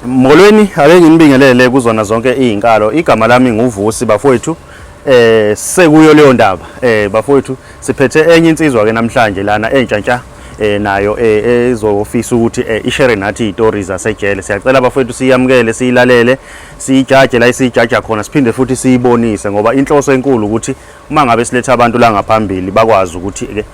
Molweni, ake nginibingelele kuzona zonke izinkalo. Igama lami nguVusi bafowethu. Sekuyo leyo ndaba. Bafowethu siphethe enye insizwa ke namhlanje lana entshantsha nayo ezofisa ukuthi ishare nathi izitori zasejele. Siyacela bafowethu siyamukele, siyilalele, siyijaje la isijaja khona, siphinde futhi siyibonise ngoba inhloso enkulu ukuthi uma ngabe siletha abantu la ngaphambili bakwazi ukuthi ke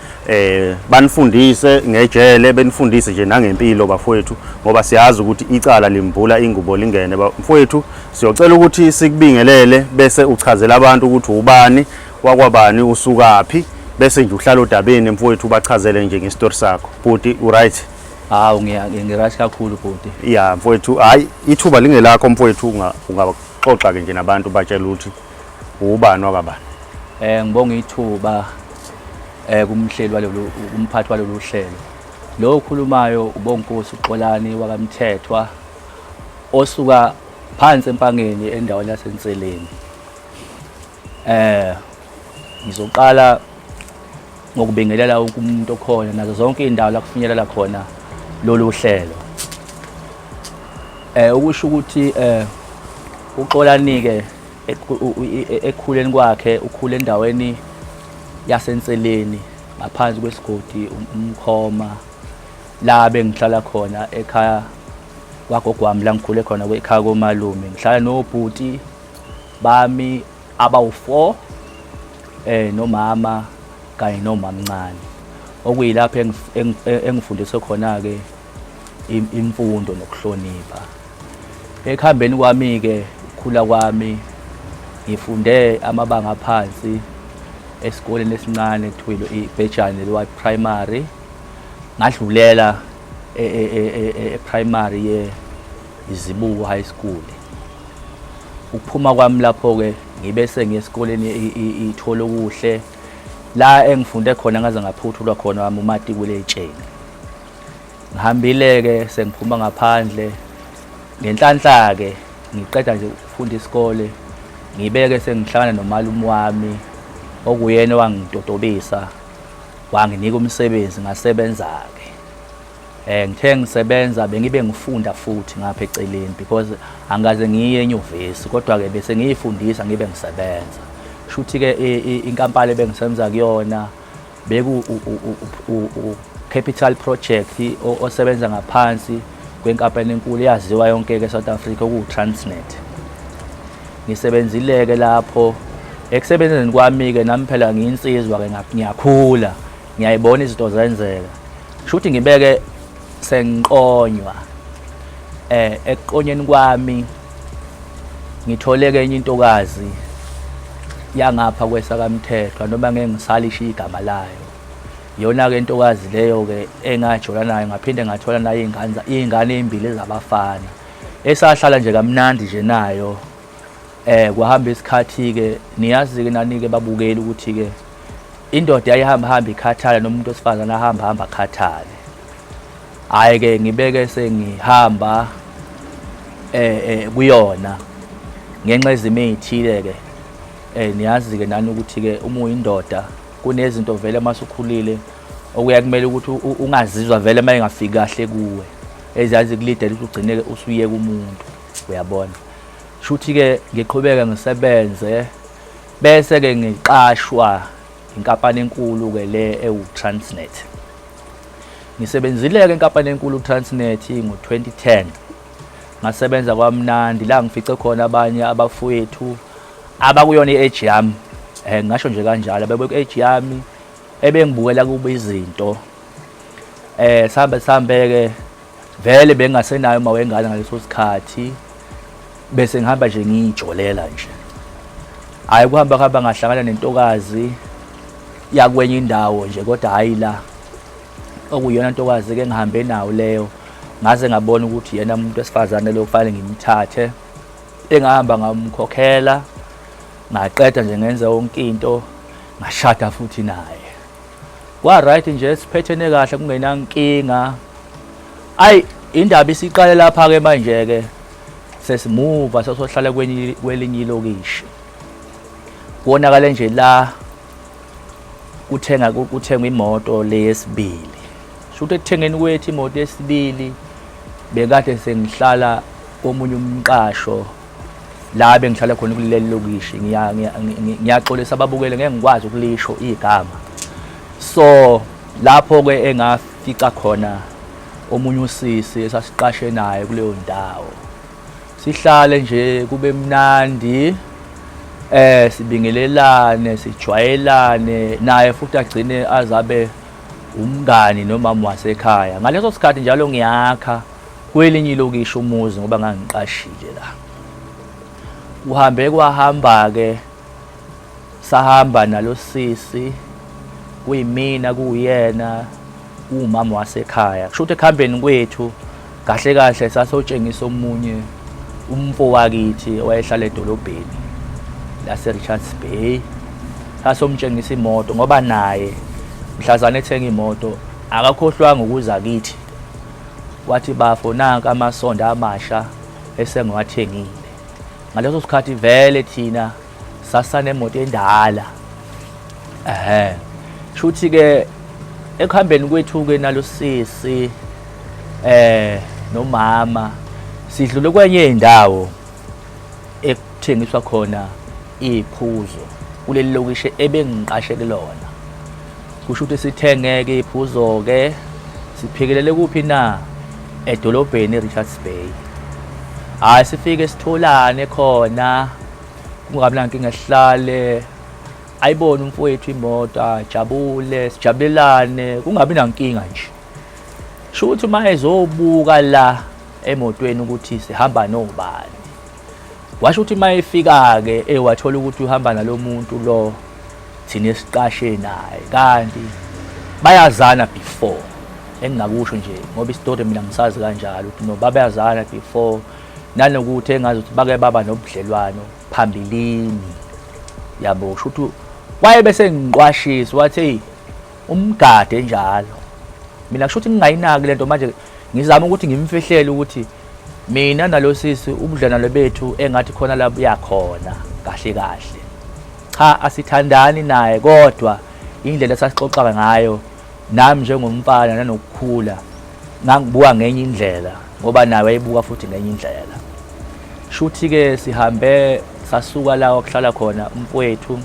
banifundise ngejele, benifundise nje nangempilo bafowethu, ngoba siyazi ukuthi icala limbula ingubo lingene. Mfowethu, siyocela ukuthi sikubingelele bese uchazela abantu ukuthi ubani wakwabani, usukaphi, bese nje uhlala odabeni mfowethu, ubachazele nje ngestori sakho. Bhuti, uright? Hawu, ngiright kakhulu bhuti. Ya mfowethu, hayi, ithuba lingelakho mfowethu, ungaxoxa ke nje nabantu, batshela ukuthi ubani wakabani. Ngibonga ithuba kumhleli walolu, umphathi walolu hlelo. Lo okhulumayo uBonkosi uXolani wakaMthethwa osuka phansi eMpangeni endaweni yaseNseleni. Ngizoqala ngokubingelela wonke umuntu okhona nazo zonke izindawo la kufinyelela khona lolu hlelo. Ukusho ukuthi uXolani ke ekukhuleni kwakhe ukhule endaweni yaseNseleni ngaphansi kwesigodi uMkhoma, la bengihlala khona ekhaya kwagogo wami, la ngikhule khona ekhaya komalume. Ngihlala nobhuti bami abawu-4 nomama kanye nomamncane, okuyilapho engifundiswe khona-ke imfundo nokuhlonipha. Ekuhambeni kwami-ke, ukukhula kwami, ngifunde amabanga aphansi esikoleni esincane kuthiwa iBhejane White Primary, ngadlulela e-primary ye Izibuko High School. Ukuphuma kwami lapho-ke ngibe sengiya esikoleni iThole Okuhle, la engifunde khona ngaze ngaphuthulwa khona wami umatikuletsheni. Ngihambile-ke sengiphuma ngaphandle ngenhlanhla-ke, ngiqeda nje ukufunda isikole, ngibeke sengihlangana nomalume wami okuyena owangitotobisa wanginika umsebenzi, ngasebenza-ke. Ngithe ngisebenza bengibe ngifunda futhi ngapha eceleni because angikaze ngiye enyuvesi, kodwa-ke bese ngiyifundisa ngibe ngisebenza. Shuthi-ke inkampani ebengisebenza kuyona beku capital project osebenza ngaphansi kwenkampani enkulu eyaziwa yonke-ke e-South Africa okuwu-Transnet. Ngisebenzile-ke lapho. Ekusebenzeni kwami-ke nami phela ngiyinsizwa-ke, ngiyakhula, ngiyayibona izinto zenzeka. Shuthi ngibeke sengiqonywa. Ekuqonyeni kwami ngithole-ke enye intokazi yangapha kwesakaMthethwa, noma ngeke ngisalisho igama layo. Iyona-ke intokazi leyo-ke engajola nayo, ngaphinde ngathola nayo iy'ngane ey'mbili ezabafana. Esahlala nje kamnandi nje nayo. Kwahamba isikhathi-ke, niyazi-ke nani-ke babukeli ukuthi-ke indoda yayihamba hamba ikhathala, noma umuntu wesifazane ahamba hamba akhathale. Hhayi-ke ngibeke sengihamba kuyona ngenxa yezimo ey'thile-ke. Niyazi-ke nani ukuthi-ke uma uyindoda kunezinto vele uma usukhulile okuya kumele ukuthi ungazizwa vele uma engafiki kahle kuwe, eziyazi kulidela ukuthi ugcine-ke usuyeka umuntu, uyabona. Shuthi-ke ngiqhubeke ngisebenze bese-ke ngiqashwa inkampani enkulu-ke le ewu-Transnet. Ngisebenzile-ke inkampani enkulu u-Transnet ngo-2010. Ngasebenza kwamnandi la ngifice khona abanye abafowethu abakuyona i-age yami, ngingasho nje kanjalo, abebeku-age yami ebengibukela kubo izinto. Sihambe sihambe-ke vele bengingasenayo uma wengane ngaleso sikhathi, bese ngihamba nje ngiyijolela nje. Hhayi, kuhamba kuhamba ngahlangana nentokazi yakwenye indawo nje, kodwa hhayi la okuyiyona ntokazi-ke engihambe nayo leyo, ngaze ngabona ukuthi yena umuntu wesifazane lo kufanele ngimthathe. Engahamba ngamkhokhela, ngaqeda nje ngenza yonke into, ngashada futhi naye. Kwa-right nje, siphethene kahle kungenankinga. Ayi, indaba isiqale lapha-ke manje-ke sesimuva sesohlala kwelinye ilokishi. Kubonakale nje la kuthengwa imoto le yesibili. Shuthi ekuthengeni kwethu imoto yesibili bekade sengihlala Komunye umqasho la bengihlala khona kuleli lokishi, ngiyaxolisa ababukele, ngeke ngikwazi ukulisho igama. So lapho-ke engafica khona omunye usisi esasiqashe naye kuleyo ndawo, sihlale nje kube mnandi, sibingelelane, sijwayelane naye, futhi agcine azabe umngani nomama wasekhaya. Ngaleso sikhathi njalo ngiyakha kwelinye ilokishi umuzi ngoba ngangiqashile la. Kuhambe kwahamba-ke, sahamba nalo sisi, kuyimina, kuwuyena, kuwumama wasekhaya. Kusho ukuthi ekuhambeni kwethu kahle kahle sasotshengisa omunye umfo wakithi owayehlala edolobheni lase-Richards Bay. Sasomtshengisa imoto ngoba naye mhlazane ethenga imoto akakhohlwanga ukuza kithi, wathi, "Bafo, nanka amasondo amasha esengiwathengile." Ngaleso sikhathi vele thina sasanemoto endala. Shuthi ke ekuhambeni kwethu ke nalo sisi nomama, sidlule kwenye indawo ekuthengiswa khona iphuzo kuleli lokishi ebengiqashe kulona. Kusho ukuthi sithengeke iphuzo ke, siphikelele kuphi na? Edolobheni eRichards Bay. Hayi, sifike sitholane khona, kungabi nankinga, sihlale, ayibone umfowethu imoto, ajabule, sijabulelane, kungabi nankinga nje. Sho ukuthi uma ezobuka la emotweni ukuthi sihamba nobani, washo ukuthi uma efika-ke wathola ukuthi uhamba nalo muntu lo thina esiqashe naye, kanti bayazana before. Engingakusho nje ngoba isitori mina ngisazi kanjalo ukuthi no, babayazana before, nanokuthi engazi ukuthi bake baba nobudlelwano phambilini, yabo. Kusho ukuthi waye bese ngiqwashisa, wathi, "Hey, umgade njalo." Mina kusho ukuthi ngingayinaki lento manje, ngizama ukuthi ngimfihlele ukuthi mina nalo sisi ubudlelwano bethu engathi khona la buyakhona. Kahle kahle cha, asithandani naye, kodwa indlela esasixoxa ngayo nami njengomfana nanokukhula ngangibuka ngenye indlela ngoba naye wayebuka futhi ngenye indlela. Shuthi-ke sihambe sasuka la okuhlala khona umfowethu,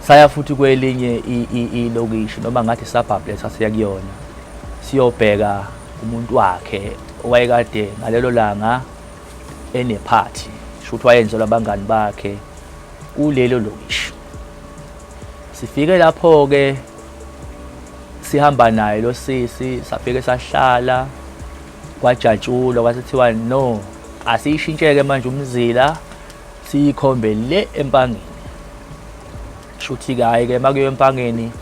saya futhi kwelinye ilokishi, noma ngathi suburb lesasiya kuyona, siyobheka umuntu wakhe owayekade ngalelo langa enephathi. Shuthi wayenzelwa abangani bakhe kulelo lokishi. Sifike lapho-ke sihamba naye lo sisi, safike sahlala, kwajatshulwa, kwasithiwa no, asiyishintsheke manje umzila, siyikhombe le Empangeni. Shuthi-ke hhayi-ke makuyo Empangeni,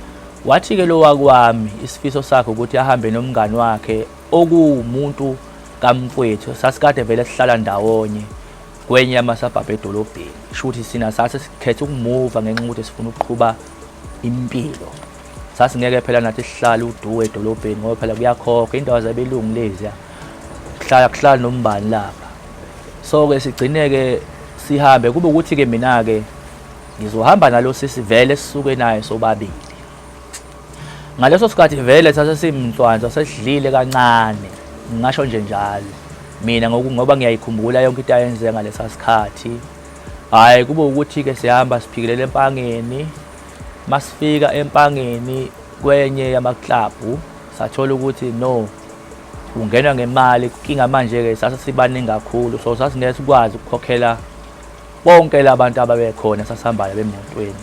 wathi-ke lo wakwami isifiso sakhe ukuthi ahambe nomngani wakhe okuwumuntu kamfowethu, sasikade vele sihlala ndawonye kwenye yamasabhabhu edolobheni. Shuthi sina sase sikhetha ukumuva ngenxa yokuthi sifuna ukuqhuba impilo, sasingeke phela nathi sihlale uduwe edolobheni ngoba phela kuyakhokha indawo zabelungu leziya, kuhlala kuhlala nombani lapha. So-ke sigcine-ke sihambe, kube ukuthi-ke mina-ke ngizohamba nalo sisi vele, sisuke naye sobabili. Ngaleso sikhathi vele sase simnswansa, sesidlile kancane, ngingasho nje njalo mina ngoba ngiyayikhumbula yonke into ayenzeka ngalesa sikhathi. Hhayi, kube ukuthi-ke sihamba siphikelele Empangeni. Masifika Empangeni kwenye yamaklabhu, sathola ukuthi no, ungenwa ngemali. Inkinga manje-ke sase sibaningi kakhulu, so sasingeke sikwazi ukukhokhela bonke labantu ababekhona sasihamba nabo emotweni.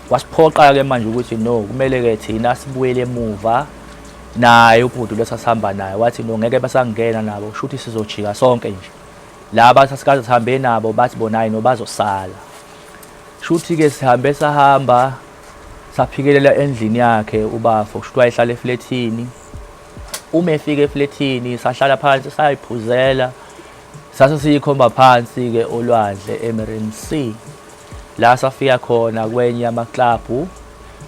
Kwasiphoqa-ke manje ukuthi no, kumele-ke thina sibuyele emuva. Naye ubhuti lo sasihamba naye wathi no, ngeke basangena nabo, kusho ukuthi sizojika sonke nje. Laba sasikaze sihambe nabo bathi bona hayi no, bazosala. Shuthi-ke sihambe sahamba saphikelela endlini yakhe ubafo. Kusho ukuthi wayehlala eflethini. Uma efika eflethini sahlala phansi, sayiphuzela, sase siyikhomba phansi-ke olwandle eMarine Sea, la safika khona kwenye yamaklabhu,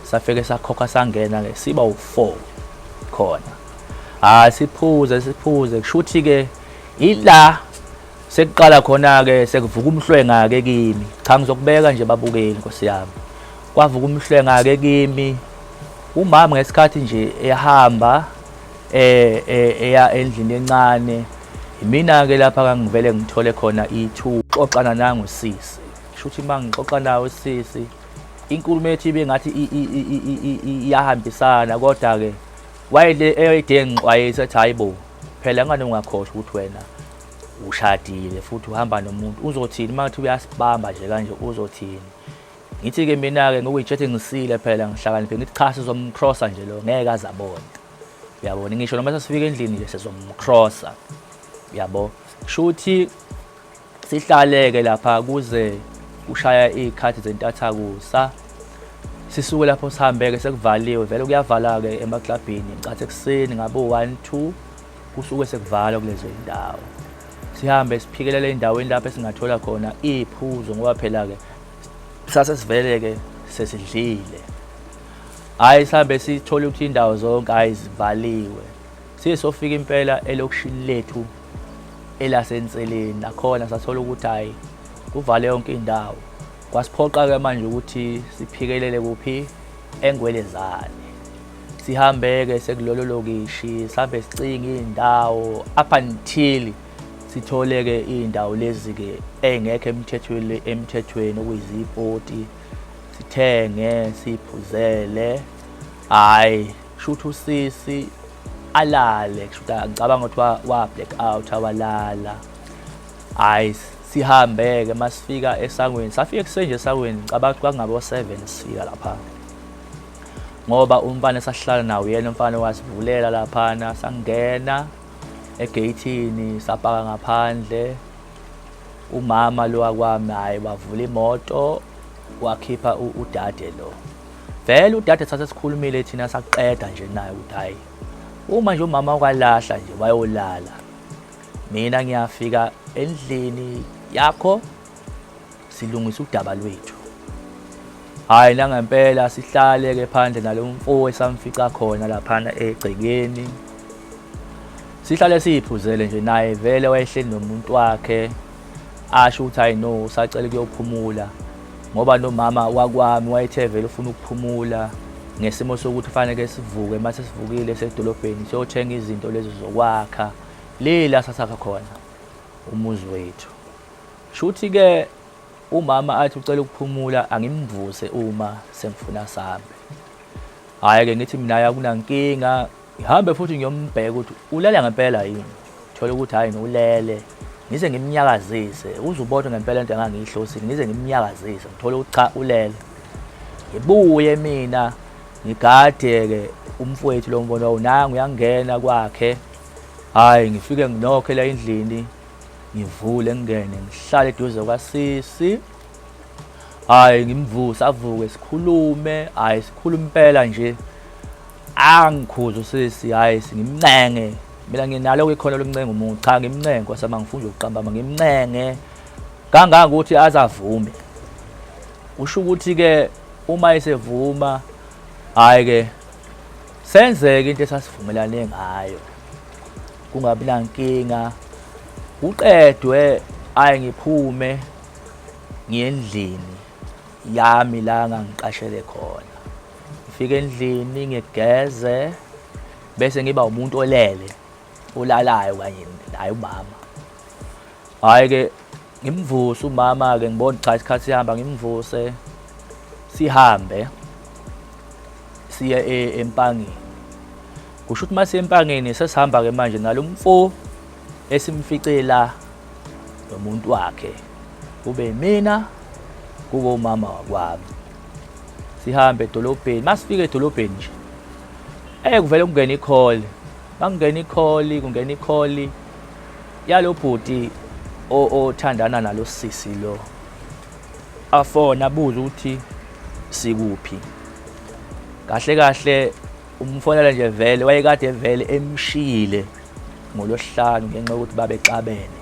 safike sakhokha, sangena-ke, siba u-4 khona. Hhayi, siphuze siphuze, kusho ukuthi-ke ila sekuqala khona-ke sekuvuka umhlwenga-ke kimi. Cha, ngizokubeka nje babukeli, nkosi yami, kwavuka umhlwenga-ke kimi. Umama ngesikhathi nje ehamba eya endlini encane Imina-ke lapha kangivele ngithole khona ithuba xoxana nangusisi. Kusho ukuthi uma ngixoxa nawe usisi inkulumo yethu ibe ngathi iyahambisana kodwa-ke wayele eyede engixwayisa ethi hhayi bo phela ngane ungakhohlwa ukuthi wena ushadile futhi uhamba nomuntu uzothini uma kuthi uyasibamba nje kanje uzothini. Ngithi-ke mina-ke ngokuyitshethe ngisile phela ngihlakaniphe ngithi cha sizomcrossa nje lo ngeke aze abone. Uyabona ngisho noma sesifika endlini nje sizomcrossa. Uyabo? Kushuthi sihlaleke lapha kuze kushaya iy'khathi zentathakusa. Sisuke lapho sihambeke sekuvaliwe vele kuyavala-ke emaklabhini ngicathi ekuseni ngabo 1 2 kusuke sekuvalwa kulezo y'ndawo. Sihambe siphikelele endaweni lapho esingathola khona iy'phuzo ngoba phela-ke sase sivele-ke sesidlile. Hhayi sihambe sithole ukuthi indawo zonke hhayi zivaliwe. Siye sofika impela elokishini lethu elasenseleni nakhona sathola ukuthi hhayi kuvale yonke indawo. Kwasiphoqa-ke manje ukuthi siphikelele kuphi eNgwelezane. Sihambe-ke sekulolo lokishi sihambe sicinga iy'ndawo up until sithole-ke iy'ndawo lezi-ke ey'ngekho emthethweni emthethweni okuyizipoti sithenge siphuzele hhayi shuthi usisi alale kushuthi ngicabanga ukuthi wa-black out awalala hhayi sihambe-ke masifika esangweni safika ekuseni nje esangweni ngicabanga ukuthi kwakungabo-7 sifika lapha ngoba umfana esahlala nawo uyena umfana owasivulela laphana sangena egeyithini sapaka ngaphandle umama lo wakwami hhayi wavula imoto wakhipha udade lo vele udade sase sikhulumile thina saqeda nje naye ukuthi hhayi uma nje umama ukalahla nje wayolala mina ngiyafika endlini yakho silungisa udaba lwethu. Hhayi nangempela sihlale-ke phandle nalo mfo esamfica khona laphana egcekeni. Sihlale siyiphuzele nje naye vele wayehleli nomuntu wakhe asho ukuthi hayi no usacela ukuyophumula ngoba nomama wakwami wayethe vele ufuna ukuphumula ngesimo sokuthi fanele sivuke mase sivukile sedolobheni siyothenga izinto lezi zokwakha lela sasakha khona umuzi wethu. Shuthi ke umama athi ucela ukuphumula angimvuse uma sengifuna sambe. Hhayi ke ngithi mina akunankinga ngihambe futhi ngiyombheka ukuthi ulele ngempela yini. Thola ukuthi hhayi ulele. Ngize ngimnyakazise uze ubone ngempela into engangiyihlosile ngize ngimnyakazise ngithole ukuthi cha ulele. Ngibuye mina ngigade-ke umfowethu lo ngibona unangu uyangena kwakhe. Hhayi ngifike nginokhe la endlini ngivule ngingene ngihlale eduze kwasisi hayi ngimvuse avuke sikhulume hayi sikhulume impela nje angikhuze usisi hayi singimncenge mina nginalo ikhono lokuncenga umuntu cha ngimncenge nkosi yami angifuni nje ukuqamba ngimncenge kangangokuthi azavume usho ukuthi ke uma esevuma hayi ke senzeke into esasivumelane ngayo kungabi nankinga kuqedwe ayi ngiphume ngiye endlini yami la ngangiqashele khona ngifike endlini ngigeze bese ngiba umuntu olele olalayo kanye naye umama hhayi ke ngimvuse umama ke ngibona cha isikhathi sihamba ngimvuse sihambe siye e, empangeni kusho ukuthi mase empangeni sesihamba ke manje nalo mfo esimfice la nomuntu wakhe kube mina kube umama wakwami sihambe edolobheni masifika edolobheni nje eh kuvele kungena i-call makungena i-call kungena i-call yalo bhuti othandana nalo sisi lo afona abuze ukuthi sikuphi kahle kahle umfonela nje vele wayekade vele emshiyile ngolwesihlanu ngenxa yokuthi babexabene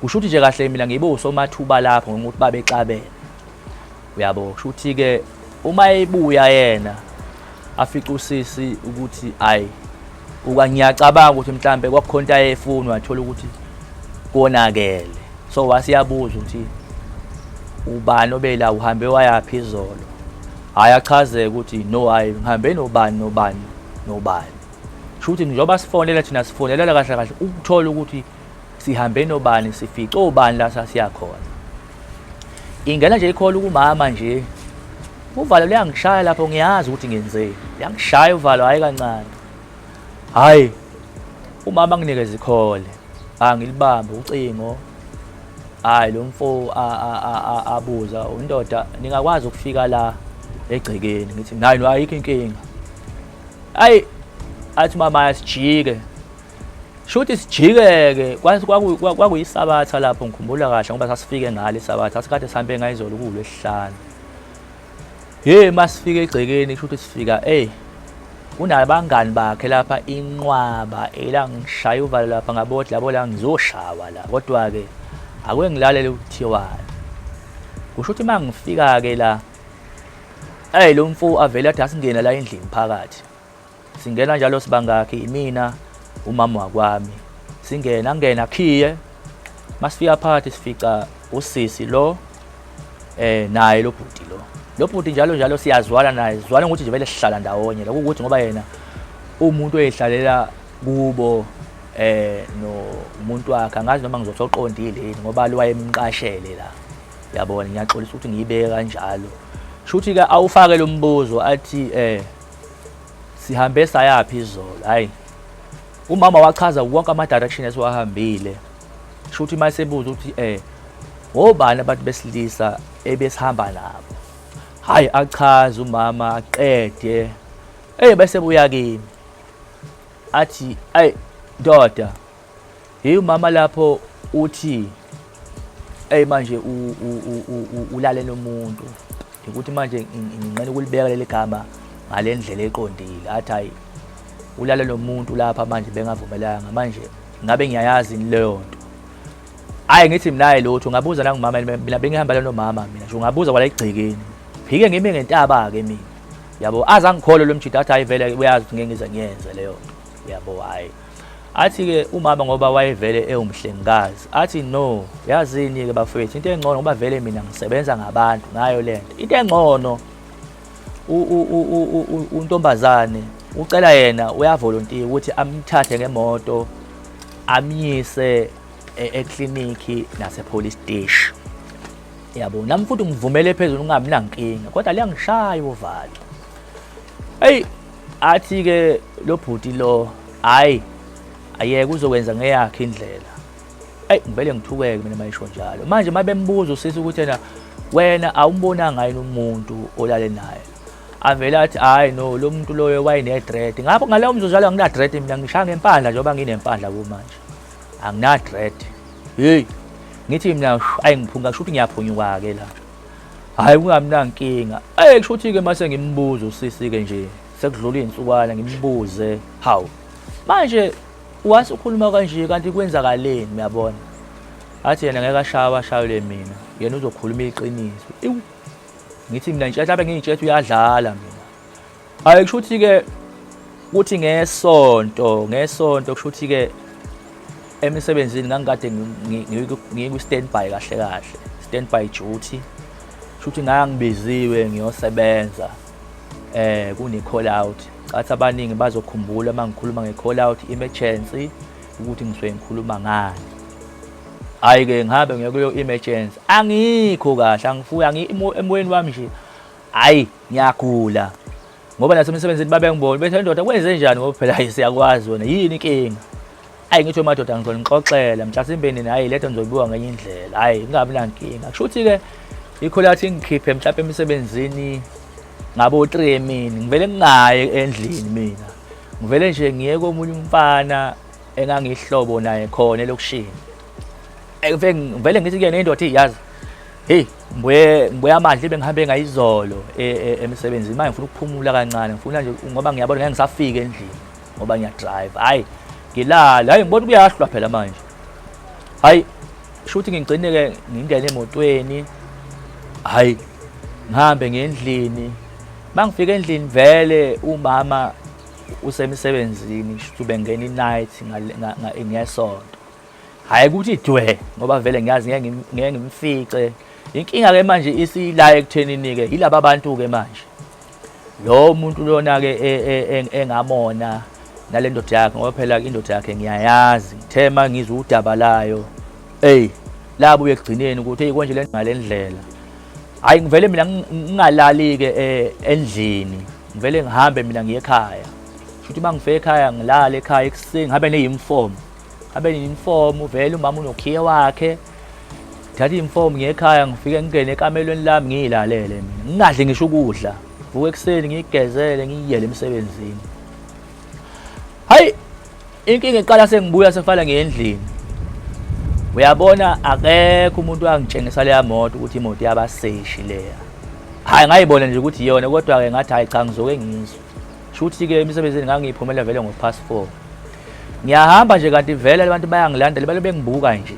kusho ukuthi nje kahle mina ngibe usomathuba lapho ngokuthi babexabene uyabo kusho ukuthi-ke uma ebuya yena afice usisi ukuthi ayi uka ngiyacabanga ukuthi mhlambe kwakukhona into ayefuna wathola ukuthi konakele so wasiyabuza ukuthi ubani obela uhambe wayaphi izolo hhayi achazeke ukuthi no hhayi ngihambe nobani nobani nobani sho ukuthi njengoba sifonela thina sifonelela kahle kahle ukuthola ukuthi Sihambe nobani, sifice obani la sasiya khona. Ingena nje i-call kumama nje, uvalo luyangishaya lapho, ngiyazi ukuthi ngenzeni, luyangishaya uvalo, hhayi kancane. Hhayi, umama nginikeza i-call, angilibambe ucingo. Hhayi, lo mfo abuza, undoda ningakwazi ukufika la egcekeni? Ngithi nayi, no, ayikho inkinga. Ayi, athi mama asijike. Shuthi sijike-ke, kwakuyisabatha lapho, ngikhumbula kahle ngoba sasifike ngalo isabatha, sasikade sihambe ngayizolo kuwulwesihlanu. Hey, masifika egcekeni kusho ukuthi sifika, ey, kunabangani bakhe lapha inqwaba elangishaya uvalo lapha, ngabodla labo la ngizoshawa la, kodwa-ke ake ngilalele ukuthiwani. Kusho ukuthi uma ngifika-ke la, eyi, lo mfo avele athi asingene la endlini phakathi. Singena njalo sibangakhi, imina, umama wakwami. Singena, angena akhiye. Masifika phakathi sifica usisi lo, naye lo bhuti lo. Lo bhuti njalo njalo siyazwana naye, sizwana ngokuthi nje vele sihlala ndawonye. Lokho ukuthi ngoba yena umuntu oyihlalela kubo nomuntu wakhe, angazi noma ngizothi oqondile yini ngoba lo wayemqashele la. Yabona, ngiyaxolisa ukuthi ngiyibeke kanjalo. Shuthi ke awufake lo mbuzo athi sihambe sayaphi izolo. Hayi, umama wachaza wonke ama direction esiwahambile. Shuthi mayesebuza ukuthi ngobani abantu besilisa ebesihamba nabo. Hayi, achaze umama aqede. Ey, bese buya kimi athi, ayi ndoda, hey umama lapho uthi ey manje ulale nomuntu, ukuthi manje nginqena ukulibeka leli gama ngale ndlela eqondile. Athi hayi, ulale nomuntu lapha manje bengavumelanga, manje ngabe ngiyayazi leyo nto. Hayi, ngithi mina hayi lutho, ngabuza nangumama, mina bengihamba nomama mina nje, ungabuza kwala egcekeni, phike ngime ngentaba-ke mina, yabo. Aze angikholwe lo mjida, athi hayi vele uyazi ukuthi ngeke ngize ngiyenze leyo nto, yabo. Hhayi, athi-ke umama ngoba wayevele ewumhlengikazi, athi no, yazini-ke bafowethu, into engcono ngoba vele mina ngisebenza ngabantu ngayo le nto, into engcono untombazane ucela yena uyavolontiya ukuthi amthathe ngemoto amyise eklinikhi nase-police station, yabo. Nami futhi ngivumele phezulu ungabi nankinga, kodwa liyangishaya uvalo. Eyi, athi-ke lo bhuti lo, hhayi ayeke, uzokwenza ngeyakhe indlela. Eyi, ngivele ngithukeke mina mayisho njalo. Manje uma bembuza usisi ukuthi yena wena awumbonanga yini umuntu olale naye, avele athi hhayi no, lo muntu loyo wayene-dread. Ngapho ngaleyo mzuzu njalo angina-dread mina, ngishaya ngempandla njengoba nginempandla kumanje, angina-dread. Heyi, ngithi mina ayi ngiphunga, kusho ukuthi ngiyaphunyuka-ke la. Hhayi, kungabi nankinga. Eyi, kusho ukuthi-ke mase ngimbuza usisi-ke nje, sekudlula iy'nsukwana ngimbuze, hawu manje wase ukhuluma kanje kanti kwenzakaleni, uyabona? Athi yena ngeke ashawe ashayele mina, yena uzokhuluma iqiniso. Ewu, ngithi mina nje mhlawumbe ngiyitshela uyadlala mina. Hhayi, kusho ukuthi-ke kuthi ngesonto kusho ukuthi-ke emsebenzini ngangikade ngikwi-standby, kahle kahle standby duty. Kusho ukuthi ngangibiziwe ngiyosebenza, kune-call out. Cathi abaningi bazokhumbula uma ngikhuluma nge-call out emergency ukuthi ngisuke ngikhuluma ngani. Hhayi-ke ngihambe ngiye kuleyo emergency, angikho kahle, angifuyi emoyeni wami nje, hhayi ngiyagula. Ngoba nasemsebenzini babengibona bethi ndoda kwenze njani, ngoba phela hayi siyakwazi wena, yini inkinga? Ayi, ngithi madoda ngizonixoxela mhlawumbe nini, hayi letho ngizoyibuka ngenye indlela, hayi ngingabi nankinga. Kusho ukuthi-ke i-call out ingikhiphe mhlawumbe emsebenzini ngabo 3 emini, ngivele ngingayi endlini mina, ngivele nje ngiye komunye umfana engangihlobo naye khona elokishini. Ngivele ngithi kuyena indoda iyazi, hey ngibuye amandla ibe ngihambe ngayizolo emsebenzini, manje ngifuna ukuphumula kancane, ngifuna nje ngoba ngiyabona ngeke ngisafika endlini ngoba ngiya-drive. Hhayi ngilale, hhayi ngibona kuyahlwa phela manje. Hhayi, kusho ukuthi ngigcine-ke ngingene emotweni, hhayi ngihambe ngendlini. Uma ngifika endlini vele umama usemsebenzini, kusho ukuthi ubengena i-night ngesonto. Hhayi ukuthi dwe ngoba vele ngiyazi ngeke ngimfice. Inkinga-ke manje isila ekuthenini-ke yilaba bantu-ke manje. Lo muntu lona-ke engamona Nale ndoda yakhe, ngoba phela indoda yakhe ngiyayazi, ngithe uma ngizwa udaba layo, eyi, labuye ekugcineni ukuthi eyi konje le ngale ndlela. Hhayi, ngivele mina ngingalali-ke endlini, ngivele ngihambe mina ngiye ekhaya. Shuthi uma ngifika ekhaya ngilale ekhaya ekuseni, ngihambe ne-uniform, ngihambe ne-uniform, vele umama unokhiye wakhe. Thatha i-uniform ngiye ekhaya, ngifike ngingene ekamelweni lami ngiyilalele mina, ngingadli ngisho ukudla. Vuka ekuseni ngiyigezele ngiyiyele emsebenzini. Hayi, inkinga iqala sengibuya sefala ngendlini. Uyabona, akekho umuntu angitshengisa leya moto ukuthi imoto yabaseshi leya. Hayi, ngayibona nje ukuthi iyona, kodwa-ke ngathi hayi cha, ngizoke ngizwe. Shuthi-ke emsebenzini ngangiyiphumela vele ngo-past 4. Ngiyahamba nje kanti vele abantu bayangilandela, bale bengibuka nje.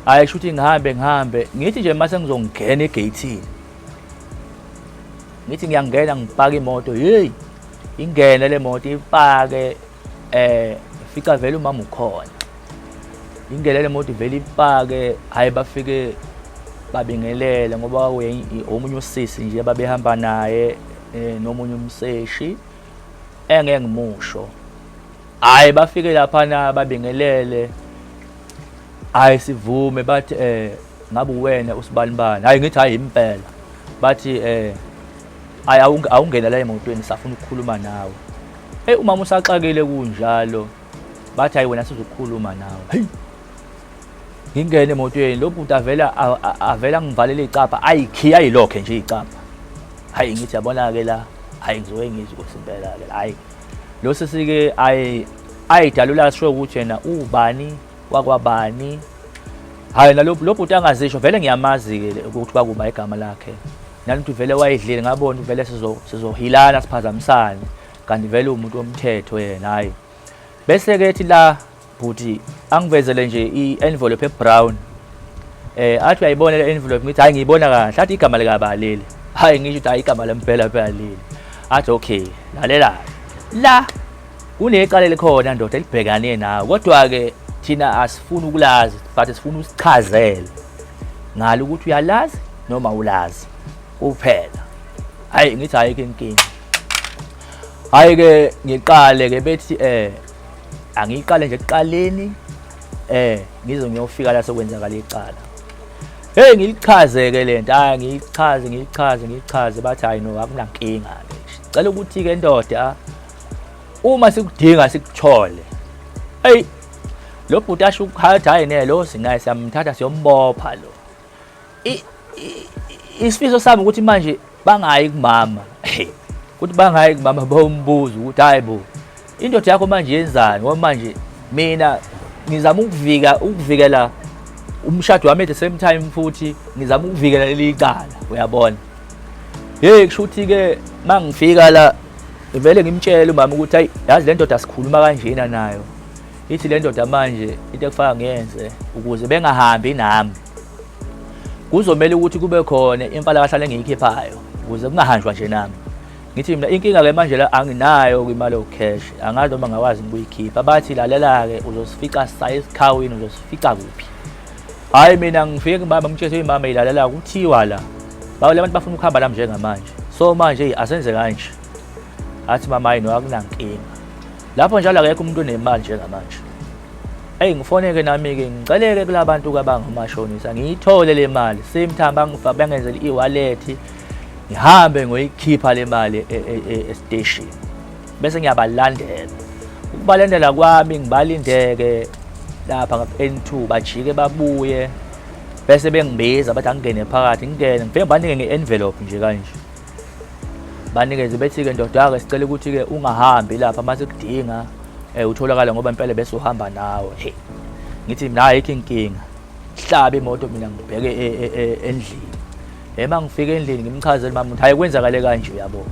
Hayi, shuthi ngihambe ngihambe, ngithi nje mase ngizongena egeyithini. Ngithi ngiyangena ngipaka imoto, hey, ingene le moto ipake, fica vele umama ukhona. Ingene le moto vele ipake, hayi bafike babingelele ngoba omunye usisi nje babehamba naye, nomunye umseshi engeke ngimusho. Hayi, bafike laphana babingelele, hayi sivume, bathi ngabe uwena usibanibani. Hayi, ngithi hayi impela. Bathi hayi awungena la emotweni, safuna ukukhuluma nawe. Hey, umama usaxakile kunjalo, bathi hayi wena sizokhuluma nawe. Hey, ngingene emotweni, lo bhuti avela avela ngivalele icapha, ayikhiya ayilokhe nje icapha. Hayi, ngithi yabona ke la, hayi ngizoke ngizwe ukuthi impela ke hayi lo sesike ayi ayidalula sho ukuthi yena ubani wakwabani. Hayi, nalo lo bhuti angazisho vele, ngiyamazi ke ukuthi kwakuba igama lakhe nani, vele wayedlile, ngabona vele sizohilana siphazamisane, kanti vele umuntu womthetho yena. Hayi, bese ke ethi la bhuti angivezele nje i-envelope ebrown, athi uyayibona le envelope? Ngithi hayi, ngiyibona kahle. Athi igama likabaleli. Hayi, ngisho ukuthi hayi, igama lempela phela leli. Athi okay, lalela la, kunecala elikhona ndoda elibhekane nawe, kodwa ke thina asifuni ukulazi, but sifuna usichazele ngalo ukuthi uyalazi noma ulazi kuphela. Hayi, ngithi ayikho inkinga. Hayi ke, ngiqale ke bethi angiyiqale nje ekuqaleni, ngize ngiyofika la sokwenzakala icala. Hey, ngilichaze-ke lento, hayi ngiyichaze ngiyichaze ngiyichaze, bathi hayi no, akunankinga-ke, cela ukuthi-ke ndoda uma sikudinga sikuthole. Hey, lo bhuti asho ukuthi hayi ne, lo sinaye siyamthatha siyombopha lo. Isifiso sami ukuthi manje bangayi kumama, ukuthi bangayi kumama bombuza ukuthi hayi bo, indoda yakho manje yenzani, ngoba manje mina ngizama ukuvika ukuvikela umshado wami, at the same time futhi ngizama ukuvikela leli icala, uyabona. Hey, kusho ukuthi-ke mangifika la ngivele ngimtshele umama ukuthi hayi, yazi le ndoda sikhuluma kanjena nayo, ithi le ndoda manje into ekufaka ngiyenze ukuze bengahambi nami, kuzomela ukuthi kube khona imfalakahlala engiyikhiphayo ukuze kungahanjwa nje nami. Ngithi mina inkinga-ke manje la anginayo kwimali yocash, angazi noma ngakwazi ukuyikhipha. Bathi lalela-ke, uzosifica saye esikhawini, uzosifica kuphi? Hhayi, mina ngifike kumama ngitshele, imama ilalela, kuthiwa la bawule abantu bafuna ukuhamba nami njengamanje, so manje asenze kanje. Athi mama hayi no, akunankinga. Lapho njalo akekho umuntu onemali njengamanje. Eyi, ngifoneke nami-ke ngiceleke kula bantu abangamashonisa, ngiyithole le mali, same time bangenzele i-wallet, ngihambe ngoyikhipha le mali estation, bese ngiyabalandela. Ukubalandela kwami, ngibalindeke lapha nga-N2, bajike babuye, bese bengibiza bathi angingene phakathi. Ngingene, ngifike ngibanike nge-envelope nje kanje, banikeze, bethi-ke ndoda-ke sicela ukuthi-ke ungahambi lapha uma sikudinga, utholakala, ngoba impela bese uhamba nawe. Hey, ngithi mina ayikho inkinga. Hlabe imoto mina ngibheke endlini. Ema ngifika endlini ngimchazele mama ukuthi hayi, kwenzakale kanje, uyabo.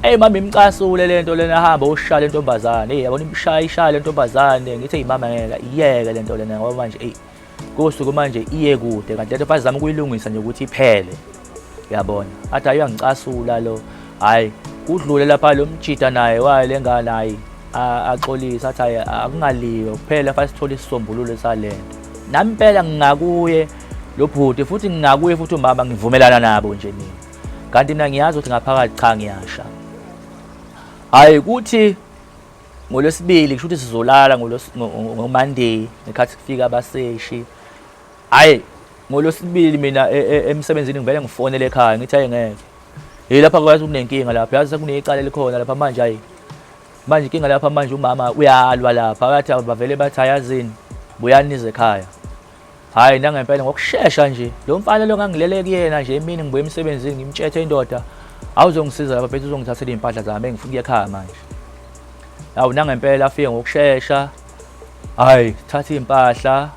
Hey mama, imcasule lento lena, hamba ushaya lentombazane. Hey, yabona imshaya ishaya lentombazane. Ngithi hey mama, ngeke iyeke lento lena, ngoba manje hey kusuku manje iye kude, kanti lento bazama ukuyilungisa nje ukuthi iphele, uyabona. Athi hayi, uyangicasula lo. Hayi, kudlule lapha lo mjida naye waye lengane, hayi axolisa, athi hayi, akungaliwe kuphela, fanele sithole isisombululo salento. Nami impela ngingakuye lo bhuti, futhi ngingakuye futhi umama, ngivumelana nabo nje mina, kanti mina ngiyazi ukuthi ngaphakathi cha, ngiyasha. Hayi, kuthi Ngolwesibili kusho ukuthi sizolala ngoMonday ngekhathi kufika abaseshi. Hayi ngolwesibili mina e, e, emsebenzini ngivele ngifonele ekhaya ngithi hayi ngeke. Hey lapha kwazi kunenkinga lapha yazi sekunecala elikhona lapha manje hayi. Manje inkinga lapha manje umama uyalwa lapha bathi bavele bathi ayazini buyani nize ekhaya. Hayi nangempela ngokushesha nje lo mfana lo ngangilele kuyena nje emini ngibuye emsebenzini ngimtshethe indoda awuzongisiza lapha phethe uzongithathela iy'mpahla zami engifuna ukuya ekhaya manje. Hawu nangempela afike ngokushesha hayi thatha iy'mpahla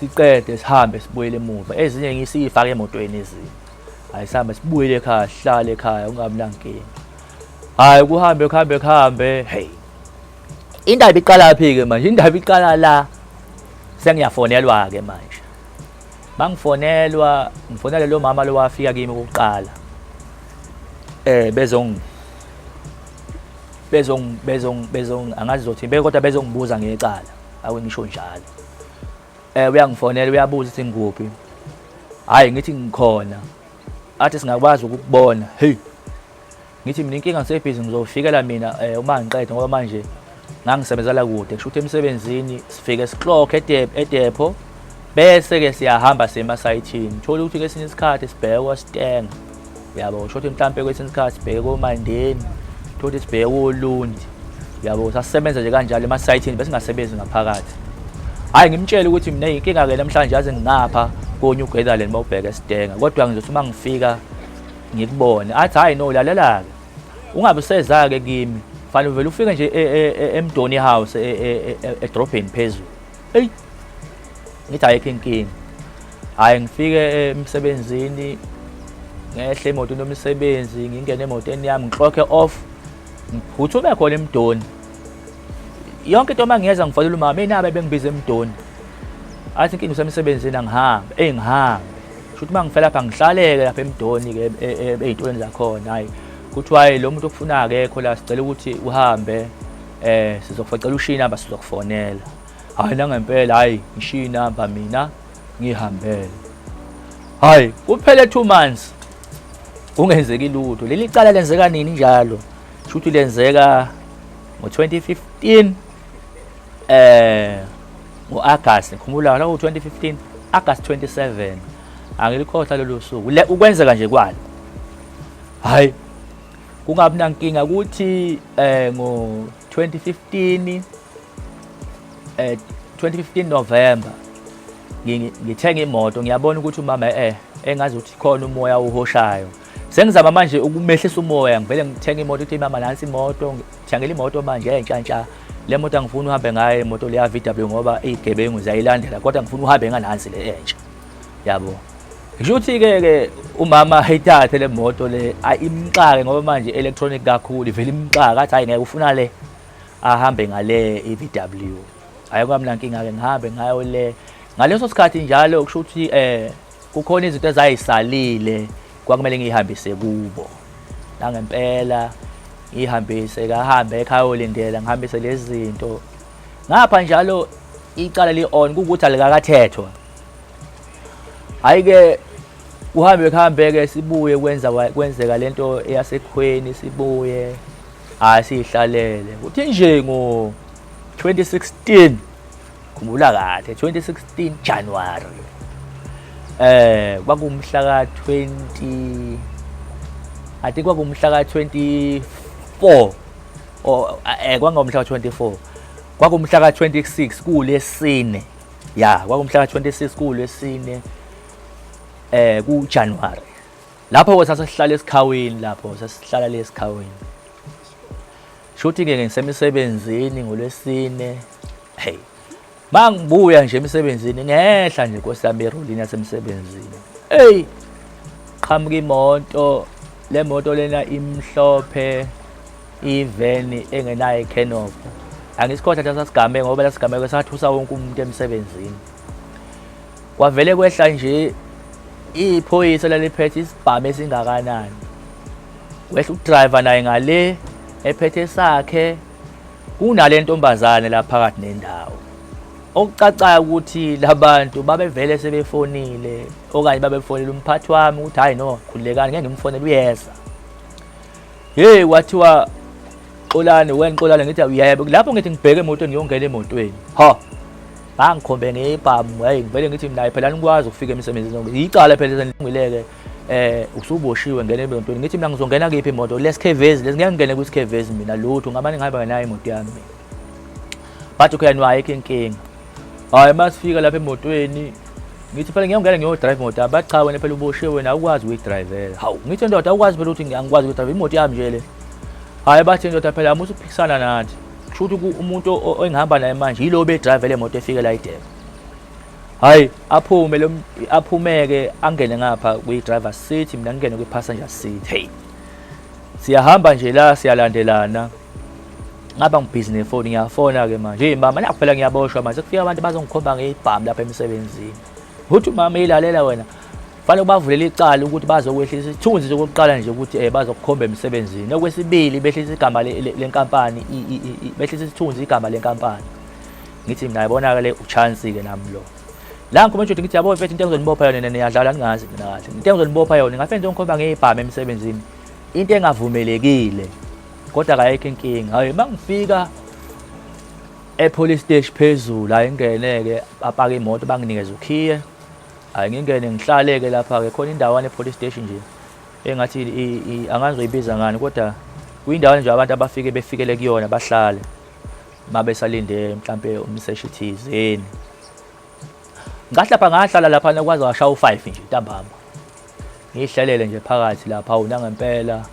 siqede sihambe sibuyele emuva ezinye ngisiyifake emotweni ezinye hayi sihambe sibuyele ekhaya sihlale ekhaya ungabi nankinga hayi kuhambe kuhambe kuhambe hey indaba iqala phi ke manje indaba iqala la sengiyafonelwa ke manje mangifonelwa ngifonele lo mama lo wafika kimi kokuqala eh bezong bezong bezong bezong angazi zothi kodwa bezongibuza ngecala awe ngisho njalo eh uyangifonela uyabuza ukuthi ngikuphi hayi ngithi ngikhona athi singakwazi ukukubona hey ngithi mina inkinga ngisebhizi ngizofikela mina eh, uma ngiqeda ngoba manje ngangisebenzela kude kusho ukuthi emsebenzini sifike siklokhe edepho bese-ke siyahamba siye emasayithini thola ukuthi kwesinye isikhathi sibheke kwasitenga yabo kusho ukuthi mhlampe kwesinye isikhathi sibheke komandeni thola ukuthi sibheke kolundi yabo sasisebenza nje kanjalo emasayithini besingasebenzi ngaphakathi hhayi ngimtshele ukuthi mina inkinga-ke namhlanje yaze ngingapha konye uGetherland uma ubheke esitenga kodwa ngizothi uma ngifika ngikubone athi hayi no lalela-ke ungabe useza-ke kimi fanele uvele ufike nje e, e, e, emdoni house edrobheni phezulu eyi ngithi ayikho inkinga hhayi ngifike emsebenzini ngehle emotweni yomsebenzi ngingene emotweni yami ngiklokhe off ngiphuthume khona emdoni yonke into uma ngiyeza ngifonela umama inaba bengibiza emdoni athi inkinga usemsebenzini angihambe eyi ngihambe shuthi uma ngifela lapha ngihlaleke lapha emdoni-ke e, e, ey'ntweni zakhona hhayi kuthiwa hhayi lo muntu okufuna akekho la sicela ukuthi uhambe um sizokufacela ushiye inamba sizokufonela hhayi nangempela hhayi ngishiye inamba mina ngihambele hhayi kuphele 2 months kungenzeki lutho leli cala lenzeka nini njalo shuthi lenzeka ngo-2015 ngo-August ngikhumbula la ngo-2015 August 27 angilikhohlwa lolu suku le ukwenzeka nje kwalo hayi kungabi nankinga ukuthi ngo-2015 2015 November ngithenga imoto ngiyabona ukuthi umama engazi ukuthi khona umoya uhoshayo sengizama manje ukumehlisa umoya ngivele ngithenga imoto uthi mama nansi imoto ngithengela imoto manje entsha ntsha le moto angifuni uhambe ngayo imoto leya VW ngoba izigebengu ziyayilandela kodwa ngifuna uhambe nganansi le entsha yabo ngisho ukuthi ke ke umama ayithathe le moto le imxake ngoba manje electronic kakhulu ivele imxake athi hayi ngeke ufuna le ahambe ngale i-VW hayi kwami nankinga ke ngihambe ngayo le ngaleso sikhathi njalo kusho ukuthi kukhona izinto ezayisalile kwakumele ngihambise kubo nangempela ngihambise kahambe ekhaya olindela ngihambise lezi zinto ngapha njalo icala li-on kukuthi alikakathethwa hayi ke kuhambe kuhambe ke sibuye kwenza kwenzeka lento eyasekhweni sibuye hayi sihlalele kuthi nje ngo 2016 khumbula kahle 2016 January kwakumhla ka 20 I think kwakumhla ka 24 or kwangomhla ka 24 kwakumhla ka 26 kulesine ya kwakumhla ka 26 kulesine ku January lapho ke sasihlala esikhawini lapho sasihlala le esikhawini shuthi ke ngisemsebenzini ngolwesine hey mangibuya nje emsebenzini ngehla nje nkosi yami erolini yasemsebenzini hey qhamuka imoto le moto lena imhlophe iveni engenayo ikhenopho angisikhohlwa nje sasigameko ngoba lasigameko sathusa wonke umuntu emsebenzini kwavele kwehla nje iphoyisa laliphethe isibhamu esingakanani wehla udriver naye ngale ephethe sakhe kunale ntombazane la phakathi nendawo okucacayo ukuthi labantu babevele sebefonile okanye babefonile umphathi wami ukuthi hayi no khululekani ngeke ngimfonele uyeza hey kwathiwa Xolani wena Xolani, ngithi yebo. Lapho ngithi ngibheke emotweni ngiyongena emotweni, ha, bangikhombe ngebhamu. Hayi, ngivele ngithi mina phela nikwazi ukufika emsebenzini, icala phela senilungileke, usuboshiwe, ngena emotweni. Ngithi mina ngizongena kephi imoto lesikhevezi lesi? Ngeke ngingene kwisikhevezi mina lutho, ngamane ngihamba nayo imoto yami mina. Bathi okay, no, ayikho inkinga. Hayi, masifika lapha emotweni ngithi phela ngiyongena ngiyodrive imoto yami. Bathi cha, wena phela uboshiwe, wena awukwazi ukuyidrivela. Hawu, ngithi ndoda, awukwazi phela ukuthi angikwazi ukuyidrive imoto yami nje le. Hayi, bathi ndoda phela amusa ukuphikisana nathi, kusho ukuthi umuntu engihamba naye manje yilo bedrive le moto efike la idebe. Hayi, aphume lo, aphumeke angene ngapha kwi-driver seat, mina ngingene kwi-passenger seat. Hey, siyahamba nje la, siyalandelana, ngapha ngibhizi nefoni, ngiyafona-ke manje. Hey mama, nakhu phela ngiyaboshwa manje, sekufika abantu bazongikhomba ngey'bhamu lapha emsebenzini. Uthi umama, ilalela wena, fanele ubavulele icala ukuthi bazokwehlisa isithunzi sokuqala nje ukuthi bazokukhomba emsebenzini. Okwesibili, behlisa igama lenkampani, behlisa isithunzi igama lenkampani. Ngithi mina yabona-ke le uchansi-ke nami lo la ngikhuluma nje, ngithi yabo mfethu, into engizonibopha yona, niyadlala, ningazi mina kahle, into engizonibopha yona ngafe ngikhomba ngey'bhamu emsebenzini, into engavumelekile, kodwa kayikho inkinga. Hayi, uma ngifika e-police station phezulu, hayi, ngingene-ke, bapaka imoto, banginikeze ukhiye. Hayi, ngingene ngihlale-ke lapha-ke, khona indawana e-police station nje engathi angazoyibiza ngani, kodwa kuyindawana nje abantu abafike befikele kuyona bahlale uma besalinde mhlampe umseshi thizeni. Ngathi lapha ngahlala laphana kwaze washaya u-5 nje ntambama, ngihlelele nje phakathi lapha. Unangempela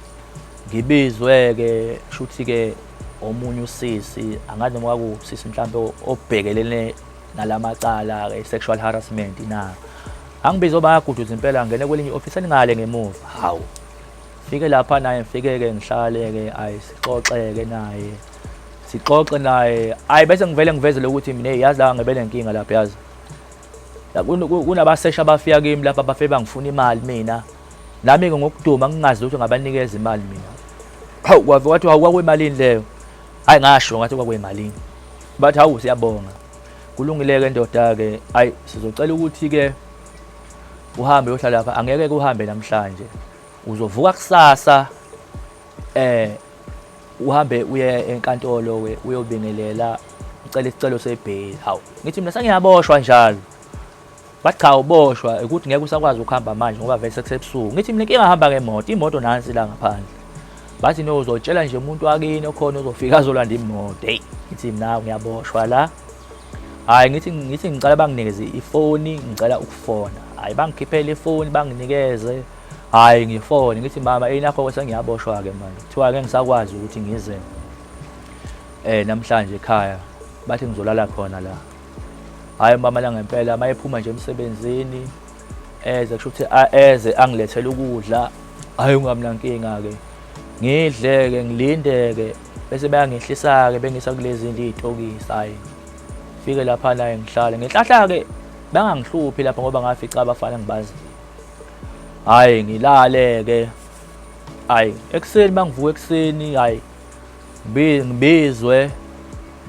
ngibizwe-ke, shuthi-ke omunye usisi, angazi noma kwakuwusisi mhlampe obhekelene nalamacala-ke sexual harassment na, angibize bayaguduza impela, ngene kwelinye i-office elingale ngemuva. Hawu, fike lapha naye, ngifike-ke ngihlale-ke, ayi, sixoxe-ke naye, sixoxe naye. Ayi, bese ngivele ngivezele ukuthi mina yazi la ngibe nenkinga lapha, yazi kunabasesha abafika kimi lapha, bafike bangifuna imali mina, nami-ke ngokuduma ngingazi ukuthi ngabanikeza imali mina. Hawu, kwave kwathi hawu, kwakuyimalini leyo? Hayi, ngasho ngathi kwakuyimalini. Bathi hawu, siyabonga, kulungile-ke ndoda-ke, hayi, sizocela ukuthi-ke uhambe uyohlala lapha, angeke kuhambe namhlanje, uzovuka kusasa uhambe uye enkantolo ke uyobingelela, ucela isicelo sebheyili. Hawu, ngithi mina sengiyaboshwa njalo. Bathi cha, uboshwa ukuthi ngeke usakwazi ukuhamba manje ngoba vele sekusebusuku. Ngithi mina inkinga hamba ngemoto, imoto nansi la ngaphandle. Bathi no, uzotshela nje umuntu wakini okhona uzofika azolanda imoto. Hey, ngithi mina ngiyaboshwa la. Hayi, ngithi ngicela banginikeze ifoni, ngicela ukufona. Hayi, bangikhiphele ifoni, banginikeze. Hayi, ngifone, ngithi mama, eyinakho sengiyaboshwa-ke manje, kuthiwa ke ngisakwazi ukuthi ngize namhlanje ekhaya, bathi ngizolala khona la. Hhayi, mama la ngempela mayephuma nje emsebenzini eze, kusho ukuthi eze angilethele ukudla. Hhayi, ungabi nankinga-ke, ngidle-ke, ngilinde-ke, bese bayangehlisa-ke bengisa kulezi ndlu iy'tokisi. Hhayi, fike lapha naye ngihlale ngenhlahla-ke, bangangihluphi lapha ngoba ngafica abafana ngibaziyo. Hhayi, ngilale-ke. Hhayi, ekuseni mangivuka ekuseni, hhayi, ngibizwe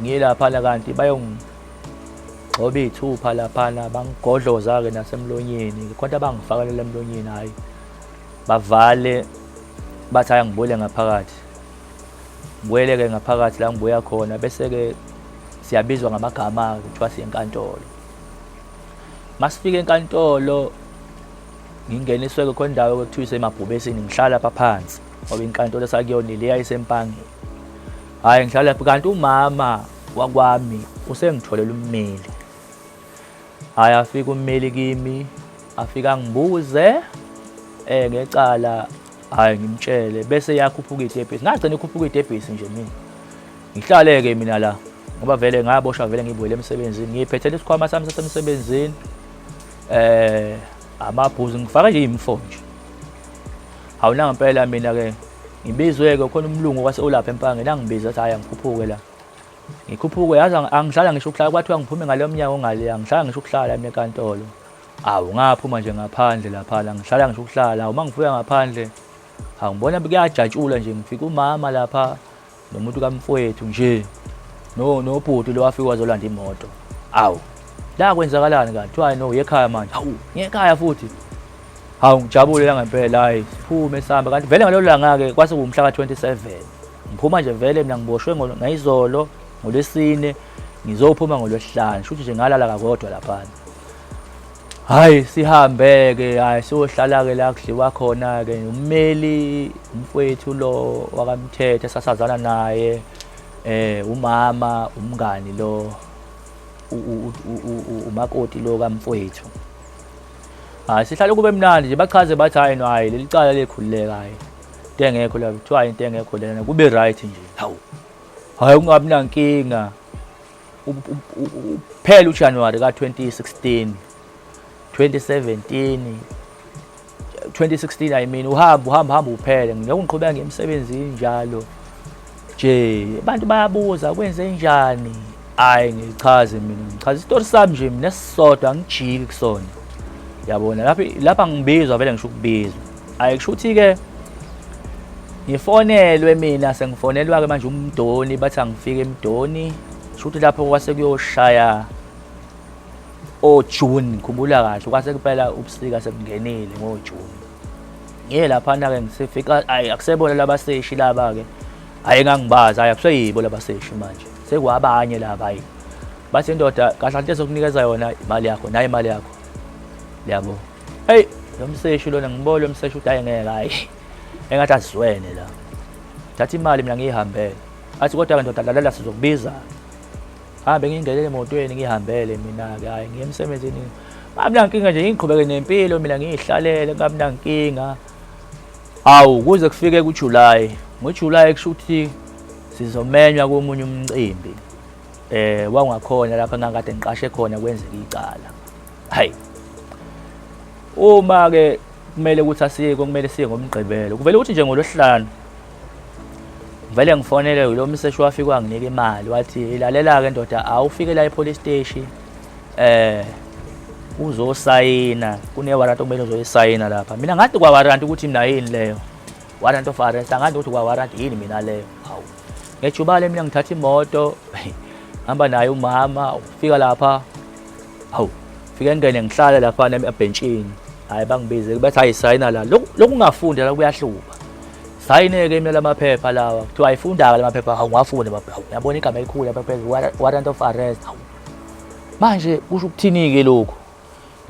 ngiye laphana, kanti bayongigxoba iy'thupha laphana, bangigodloza-ke nasemlonyeni, khona abangifakalela emlonyeni. Hhayi, bavale, bathi hhayi, ngibuyele ngaphakathi. Ngibuyele-ke ngaphakathi la ngibuya khona, bese-ke siyabizwa ngamagama-ke, kuthiwa siye enkantolo. Masifika enkantolo ngingeniswe-ke khona indawo ekuthiwa isemabhubesini, ngihlala lapha phansi ngoba inkantolo esakuyona leya isempangeni. Hhayi, ngihlala lapho kanti umama wakwami usengitholela ummeli. Hhayi, afike ummeli kimi, afike angibuze ngecala. Hhayi, ngimtshele, bese yakhuphuka itebhisi, ngagcina ikhuphuka itebhisi nje mina. Ngihlale-ke mina la ngoba vele ngaboshwa, vele ngibuyele emsebenzini ngiyiphethele isikhwama sami sasemsebenzini, amabhuzu ngifake nje imfo nje. Hawu, nangempela mina-ke ngibizwe-ke khona umlungu kwase ulapha empangeni, angibize athi hhayi, angikhuphuke la. Ngikhuphuke, yazi angihlala ngisho ukuhlala, kwathiwa ngiphume ngale mnyango ongale, angihlala ngisho ukuhlala mina enkantolo. Awu, ngaphuma nje ngaphandle laphana, ngihlala ngisho ukuhlala. Awu, uma ngifika ngaphandle, hawu, ngibona kuyajatshulwa nje, ngifika umama lapha nomuntu kamfowethu nje no nobhuti lo wafika wazolanda imoto. Awu, la kwenzakalani kanti? Kuthiwa no, uyekhaya manje. Hawu, ngiyekhaya futhi. Hawu, ngijabule la ngempela. Hayi, siphume sihambe, kanti vele ngalelo langa-ke kwase kuwumhla ka-27. Ngiphuma nje vele mina ngiboshwe ngayizolo ngolwesine ngizophuma ngolwesihlanu shuthi nje ngalala kakodwa laphana. Hayi sihambe-ke hayi siyohlala-ke la kudliwa khona-ke ummeli umfowethu lo wakamthetho esasazana naye umama umngani lo umakoti lo kamfowethu. Hayi sihlale kube mnandi nje bachaze bathi hayi no hayi leli cala lekhululeka hayi into engekho la kuthiwa into engekho lena kube right nje hawu hayi kungabi nankinga uphela uJanuary ka-2016 2017 2016 I mean uhamba uhamba hamba uphele ngilokhu ngiqhubeka ngiye emsebenzini njalo nje abantu bayabuza kwenze njani hayi ngichaze mina ngichaza isitori sami nje mina esisodwa angijiki kusona yabona lapha lapha ngibizwa vele ngisho ukubizwa hayi kusho ukuthi ke ngifonelwe mina sengifonelwa ke manje umdoni bathi angifike emdoni kusho ukuthi lapho kwase kuyoshaya oJune ngikhumbula kahle kwase kuphela ubusika sekungenile ngoJune ngiye laphana-ke ngisefika ayi akusebona labaseshi laba-ke hhayi ngangibazi hhayi akuseyibo labaseshi manje sekwabanye laba hayi bathi indoda kahle into ezokunikeza yona imali yakho nayo imali yakho yabo eyi lo mseshi lona ngibona lo mseshi ukuthi hayi ngeke hayi engathi azizwene la thatha imali mina ngiyihambele athi kodwa-ke ndoda lalela sizokubiza hambe ngingenele emotweni ngihambele mina-ke hhayi ngiye emsebenzini ngabi nankinga nje ngiqhubeke nempilo mina ngiyihlalele ngabi nankinga hawu kuze kufike kuJuly ngoJuly kusho ukuthi sizomenywa komunye umcimbi wangakhona lapha engangikade ngiqashe khona kwenzeka icala hayi uma ke kumele ukuthi asiye kumele siye ngomgqibelo kuvele ukuthi nje ngolwesihlanu vele ngifonele lo mseshi wafika wanginika imali wathi ilalela-ke ndoda awufike la e-police station uzosayina kune-warrant okumele uzoyisayina lapha mina ngathi kwa-warrant ukuthi mina yini leyo warrant of arrest angazi ukuthi kwa-warrant yini mina leyo hawu ngejubale mina ngithatha imoto hamba naye umama ufika lapha hawu fike ngene ngihlale lapha ebhentshini hayi bangibize bathi hayi sayina la lokhu ungafundi la kuyahlupha sayine-ke mina lamaphepha lawa kuthiwa ayifunda-ke lamaphepha hawu ngiwafunde hawu ngiyabona igama elikhulu lapha phezulu warrant of arrest hawu manje kusho ukuthini-ke lokhu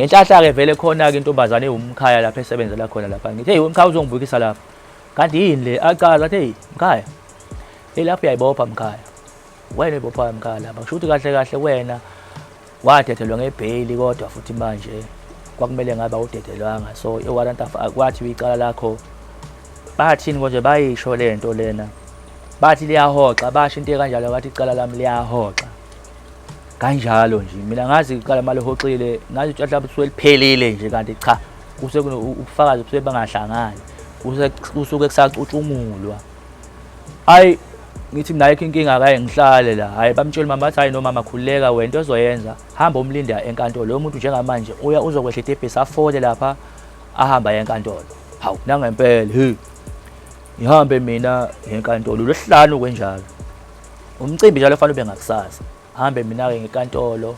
ngenhlahla-ke vele khona-ke intombazane ewumkhaya lapha esebenzela khona lapha ngithi heyi umkhaya uzongibukisa lapha kanti yini le acaza athi heyi mkhaya hey lapho uyayibopha mkhaya wena uyibophayo mkhaya lapha kusho ukuthi kahle kahle wena wadedelwa ngebheyili kodwa futhi manje kwakumele ngabe awudedelwanga so i-warrant of kwathi icala lakho bathini konje bayisho le nto lena bathi liyahoxa basho into ekanjalo bathi icala lami liyahoxa kanjalo nje mina ngazi icala mali hoxile ngazi ukuthi mhlawumbe kusuke liphelile nje kanti cha kuse ubufakazi busuke bangahlangani kusuke kusacutshungulwa hayi ngithi mina ayikho inkinga akaye ngihlale la hayi bamtshela umama bathi hayi nomama khululeka wena into ozoyenza hamba umlinda enkantolo lo muntu njengamanje uya uzokwehla itebhisi afole lapha ahamba enkantolo hawu nangempela he ngihambe mina ngenkantolo lwesihlanu kwenjalo umcimbi njalo fanele ube ngakusasa hambe mina-ke ngenkantolo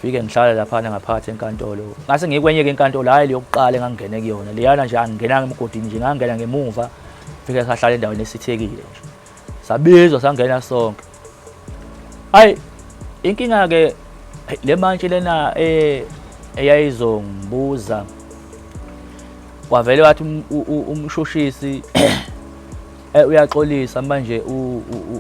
fike ngihlale laphana ngaphakathi enkantolo ngase ngikwenye-ke inkantolo hhayi leyokuqala engangingene kuyona leyana nje angingenanga emgodini nje ngangena ngemuva fike sahlala endaweni esithekile nje sabizwa sangena sonke hayi inkinga-ke le mantshi lena eyayizongibuza wavele wathi umshushisi uyaxolisa manje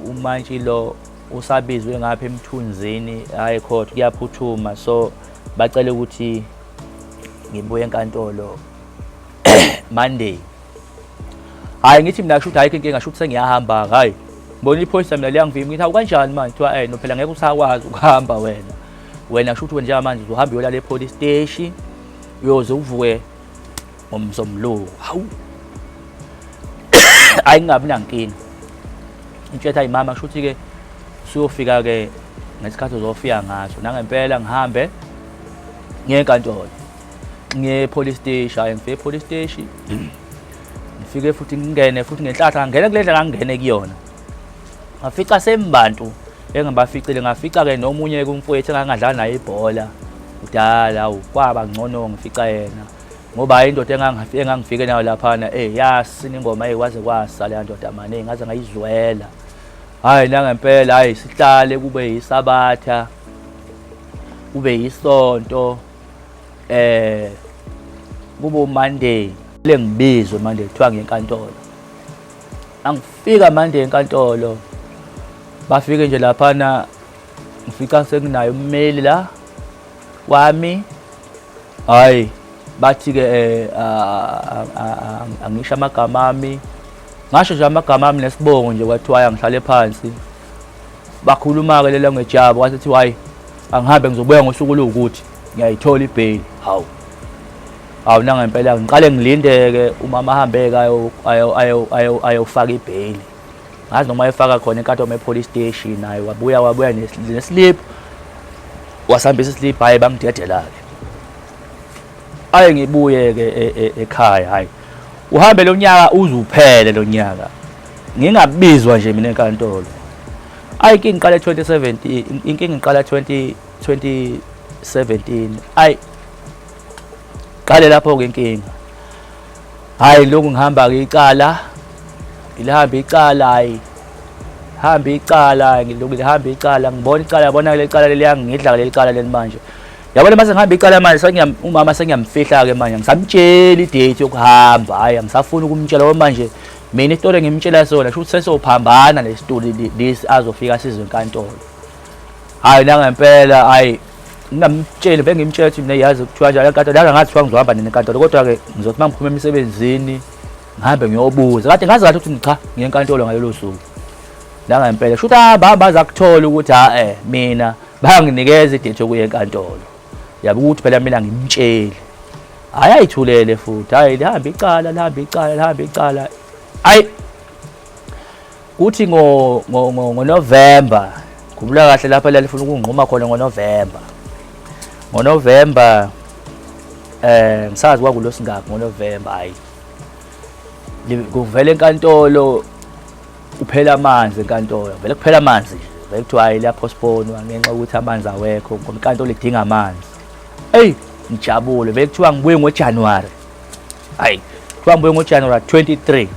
umantshi lo usabizwe ngapha emthunzini hhayi court kuyaphuthuma so bacela ukuthi ngibuye enkantolo Monday hayi ngithi mina kusho ayikho inkinga shuthi sengiyahamba hayi ngibona iphoyisa mina liyangivimba ngithi hawu kanjani manje kuthiwa no phela ngeke usakwazi ukuhamba wena wena kusho ukuthi wena njengamanje uzohamba uyolala e-police station uyoze uvuke ngomsombuluko hawu hayi ngingabi nankinga intshetha hayi mama kusho ukuthi-ke usuyofika-ke ngesikhathi uzofika ngaso nangempela ngihambe ngiye enkantolo ngiye e-police station hayi ngifike e-police station ngifike futhi ngingene futhi ngenhlahla ngangena kule ndlela ngangingene kuyona ngafica sembantu engibaficile ngafica-ke nomunye kumfowethu engangadlala naye ibhola kudala awu kwaba ngcono ngifica yena Ngoba hayi indoda engangifike nayo laphana, yasina ingoma, kwaze kwasa leya ndoda mani, ngaze ngayizwela. Hhayi nangempela, hhayi sihlale kube yisabatha, kube yisonto, kube uMonday. Le ngibizwe Monday kuthiwa ngenkantolo. Angifika Monday enkantolo, bafike nje laphana, ngifica sekunayo ummeli la wami. Hhayi bathi-ke angisho amagama ami, ngasho nje amagama ami nesibongo nje, kwathiwa hhayi angihlale phansi. Bakhuluma-ke le language yabo, kwase kuthiwa hhayi angihambe ngizobuya ngosuku oluwukuthi ngiyayithola ibheyili. Hawu, hawu nangempela ngiqale ngilinde-ke umama ahambe-ke ayofaka ibheyili. Ngazi noma ayofaka khona enkantolo e-police station, naye wabuya wabuya neslip, wasihambisa islip, hhayi bangidedela-ke. Aye ngibuye-ke ekhaya, hhayi uhambe lo nyaka uze uphele lo nyaka ngingabizwa nje mina enkantolo. Ayi inkinga iqala 2017, inkinga iqala 2017. Ayi qale lapho-ke inkinga. Hhayi lokhu ngihamba-ke icala, ngilihamba icala, hhayi hamba icala, ngilokhu lihamba icala, ngibona icala, yabona leli cala leli liyangidla leli cala leli manje. Yabona mase ngihamba icala manje, umama sengiyamfihla-ke manje, ngisamtsheli idate yokuhamba, hhayi angisafuni ukumtshela ngoba manje mina isitori engimtshela sona kusho ukuthi sesophambana lesitori lesi azofika sizwe enkantolo. Hhayi nangempela, hhayi ngingamtsheli, bengimtshela ukuthi mina yazi kuthiwa njalo enkantolo, yazi angazi kuthiwa ngizohamba nini enkantolo, kodwa-ke ngizothi uma ngiphuma emsebenzini ngihambe ngiyobuza. Kade ngazi kahle ukuthi cha ngiye enkantolo ngalolo suku. Nangempela kusho ukuthi hamba hamba aze akuthola ukuthi ha mina banginikeza idate yokuya enkantolo. Yabo ukuthi phela mina ngimtsheli. Hhayi ayithulele futhi, hhayi lihamba icala, lihamba icala, lihamba icala. Hhayi kuthi ngoNovember, khumbula kahle lapha lalifuna ukunquma khona ngoNovember. NgoNovember ngisazi kwakulosingaphi ngoNovember, hhayi kuvela enkantolo kuphela amanzi enkantolo, vele kuphela amanzi nje, vele kuthiwa hhayi liyapostponwa ngenxa yokuthi amanzi awekho ngoba inkantolo idinga amanzi. Eyi ngijabule, vele kuthiwa ngibuye ngoJanuwari, hhayi kuthiwa ngibuye ngoJanuwari 23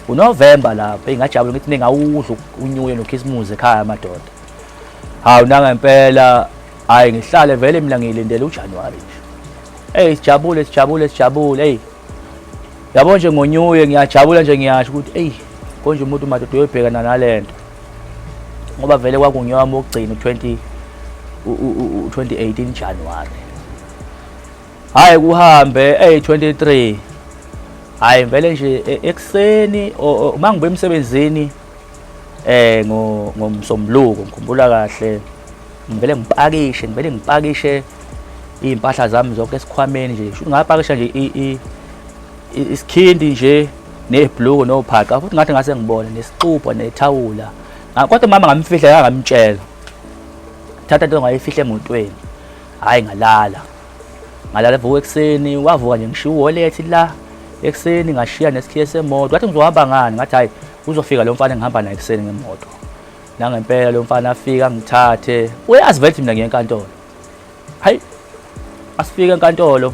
uNovember lapho. Eyi ngajabula ngithi ningawudla unyuye nokhisimuzi ekhaya madoda. Hawu nangempela, hhayi ngihlale vele mina ngiyilindele uJanuwari nje. Eyi sijabule sijabule sijabule, eyi yabo nje ngonyuye ngiyajabula nje, ngiyasho ukuthi eyi konje umuntu madoda uyobhekana nalento, ngoba vele kwakungunyaka wami wokugcina u-2018 January. Hhayi kuhambe eyi 23, hhayi vele nje ekuseni uma ngibuya emsebenzini ngoMsombuluko, ngikhumbula kahle, ngivele ngipakishe, ngivele ngipakishe iy'mpahla zami zonke esikhwameni nje, shuthi ngapakisha nje isikhindi nje nebhluku nophaqa, futhi ngathi ngase ngibone nesixubho nethawula. Kodwa mama ngamfihla, ngamtshela, thatha into ngayifihla emotweni. Hhayi ngalala, ngalala vuka ekuseni, wavuka nje ngishiya uwolethi la ekuseni, ngashiya nesikhiye semoto. Wathi ngizohamba ngani? Ngathi hhayi uzofika lo mfana engihamba naye ekuseni ngemoto. Nangempela lo mfana afika ngithathe, uyazi vele mina ngiye enkantolo. Hayi asifike enkantolo,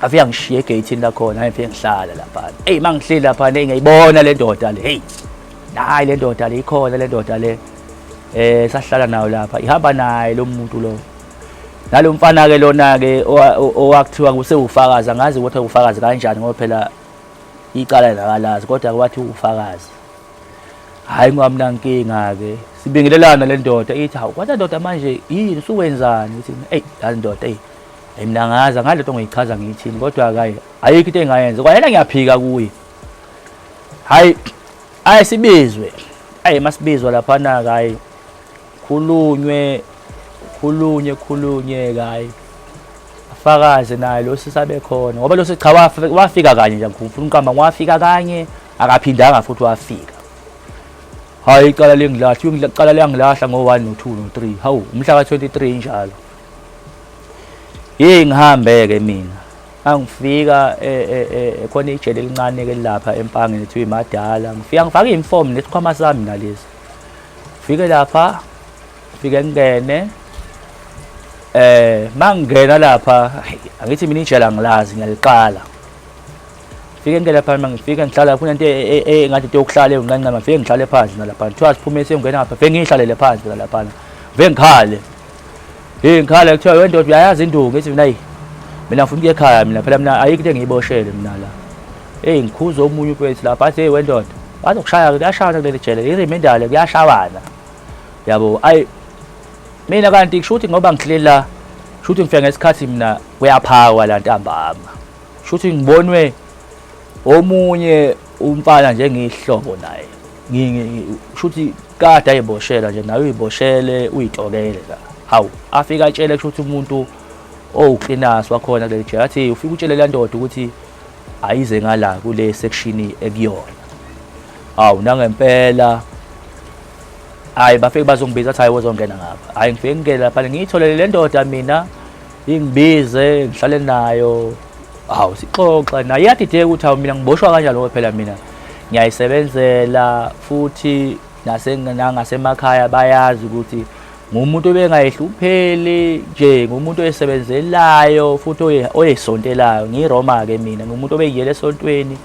afika ngishiye egeyithini lakhona, hayi ngifike ngihlala lapha. Eyi uma ngihleli lapha ngiyayibona le ndoda le, hey nayi le ndoda le, ikhona le ndoda le. Sahlala nayo lapha, ihamba naye lo muntu lo. Nalo mfana-ke lona-ke owakuthiwa kusewufakazi, angazi ukuthi ufakazi kanjani ngoba phela icala lakalazi, kodwa wathi ufakazi. Hhayi ngoba mina nkinga-ke, sibingelelana le ndoda ithi hawu kodwa ndoda manje yini usuwenzani? Ngithi eyi yazi ndoda, eyi mina angazi, angazi lento ngiyichaza ngiyithini, kodwa-ke hhayi ayikho into engayenza kwayena, ngiyaphika kuye. Hhayi ayi sibizwe, ayi masibizwa laphana-ke, hhayi khulunywe khulunye khulunye-ke, hhayi afakaze naye lo sisabe khona, ngoba lo cha wafika kanye nje, ngifuna uqamba, wafika kanye akaphindanga futhi wafika. Hhayi icala lingilahla, icala liyangilahla ngo-1 no-2 no-3, hawu umhla ka-23 njalo. Yeyi ngihambe-ke mina, angifika khona ijele elincane-ke lapha eMpangeni ethiwa iMadala, ngifika ngifake iyunifomu nesikhwama sami nalesi. Fike lapha, fike ngingene, Mangingena lapha angithi mina ijele angilazi ngiyaliqala. Fike ngike lapha mangifika ngihlala kunento engathi into yokuhlala ewunqanqama ngifike ngihlale phansi nalapha. Kuthiwa siphume siyongena ngapha ngifike ngihlalele phansi mina lapha. Ngifike ngikhale. Hey ngikhale kuthiwa wendoda uyayazi induku ngithi mina ayi mina ngifuna ukuya ekhaya mina phela mina ayikho into engiyiboshele mina la. Hey ngikhuza omunye upethu lapha athi hey wendoda bazokushaya kuyashayana kuleli jele irimendale kuyashawana. Yabo ayi mina kanti kusho ukuthi ngoba ngihleli la kusho ukuthi ngifika ngesikhathi mina kuyaphawa la ntambama. Shuthi ngibonwe omunye umfana nje ngihlobo naye. Shuthi kade ayiboshela nje naye uyiboshele uyitokele la. Hawu afika atshele kushuthi umuntu owuklinasi wakhona kuleli jele athi ufika utshele le ndoda ukuthi ayize ngala kule section ekuyona. Hawu nangempela hayi bafike bazongibiza athi hayi wozongena ngapha. Hayi ngifike ngingene lapha ngiyitholele le ndoda mina ingibize ngihlale nayo hawu sixoxa naye iyadideka ukuthi hawu mina ngiboshwa kanjani ngoba phela mina ngiyayisebenzela futhi nangasemakhaya bayazi ukuthi ngumuntu obengayihlupheli nje ngumuntu oyisebenzelayo futhi oyisontelayo ngiyiroma-ke mina ngumuntu obeyiyela esontweni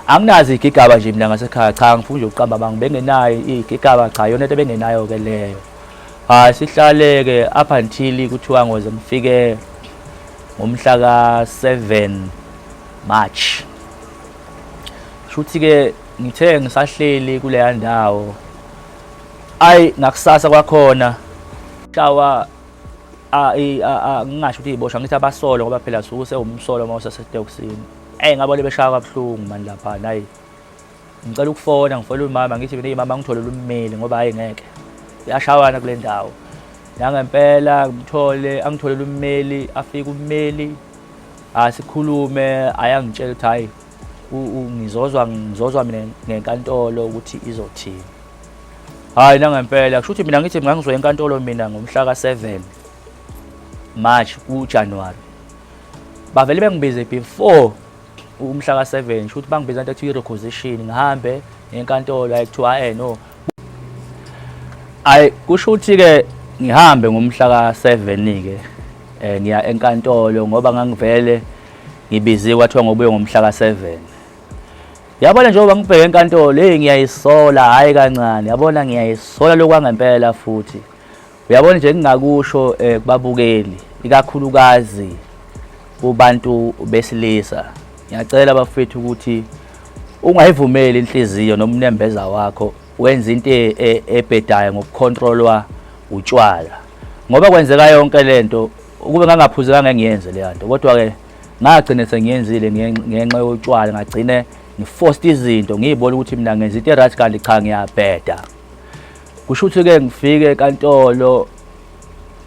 anginazo iy'gigaba nje mina ngasekhaya cha ngifuna nje ukuqamba bangi bengenayo iy'gigaba cha yona into ebengenayo-ke leyo. Hayi sihlale-ke up until kuthiwa ngoze ngifike ngomhla ka-7 March. Shuthi-ke ngithe ngisahleli kuleya ndawo ayi ngakusasa kwakhona shawa ngingasho ukuthi iboshwa ngithi abasolo ngoba phela suke usewumsolo uma usasetokisini. Eyi ngabona beshaya kabuhlungu mani laphana ayi. Ngicela ukufona ngifonela umama ngithi mina mama ngitholele ummeli ngoba hayi ngeke. Kuyashawana kule ndawo. Nangempela ngimthole angitholele ummeli afike ummeli asikhulume ayangitshela ukuthi hayi ngizozwa ngizozwa mina ngenkantolo ukuthi izothini. Hayi nangempela kusho ukuthi mina ngithi ngangizoya enkantolo mina ngomhla ka-7 March kuJanuary. Bavele bengibize before umhla ka-7 sho ukuthi bangibiza into ekuthiwa i-requisition ngihambe ngenkantolo hayi kuthiwa eh no ayi kusho ukuthi-ke ngihambe ngomhla ka-7-ke um ngiya enkantolo ngoba ngangivele ngibiziwe kwathiwa ngobuye ngomhla ka-7 yabona njengoba ngibheke enkantolo eyi ngiyayisola hhayi kancane yabona ngiyayisola lokwangempela futhi Uyabona nje ngingakusho eh, kubabukeli ikakhulukazi kubantu besilisa ngiyacela bafethu ukuthi ungayivumeli inhliziyo noma unembeza wakho wenza into e, e, ebhedayo ngokukhontrolwa utshwala ngoba kwenzeka yonke lento ukube ngangaphuzi kangengiyenze leya nto kodwa-ke ngagcine sengiyenzile ngenxa yotshwala ngagcine ngifosta izinto ngiyibona ukuthi mina ngenza into e-right kanti cha ngiyabheda Kusho ukuthi-ke ngifike enkantolo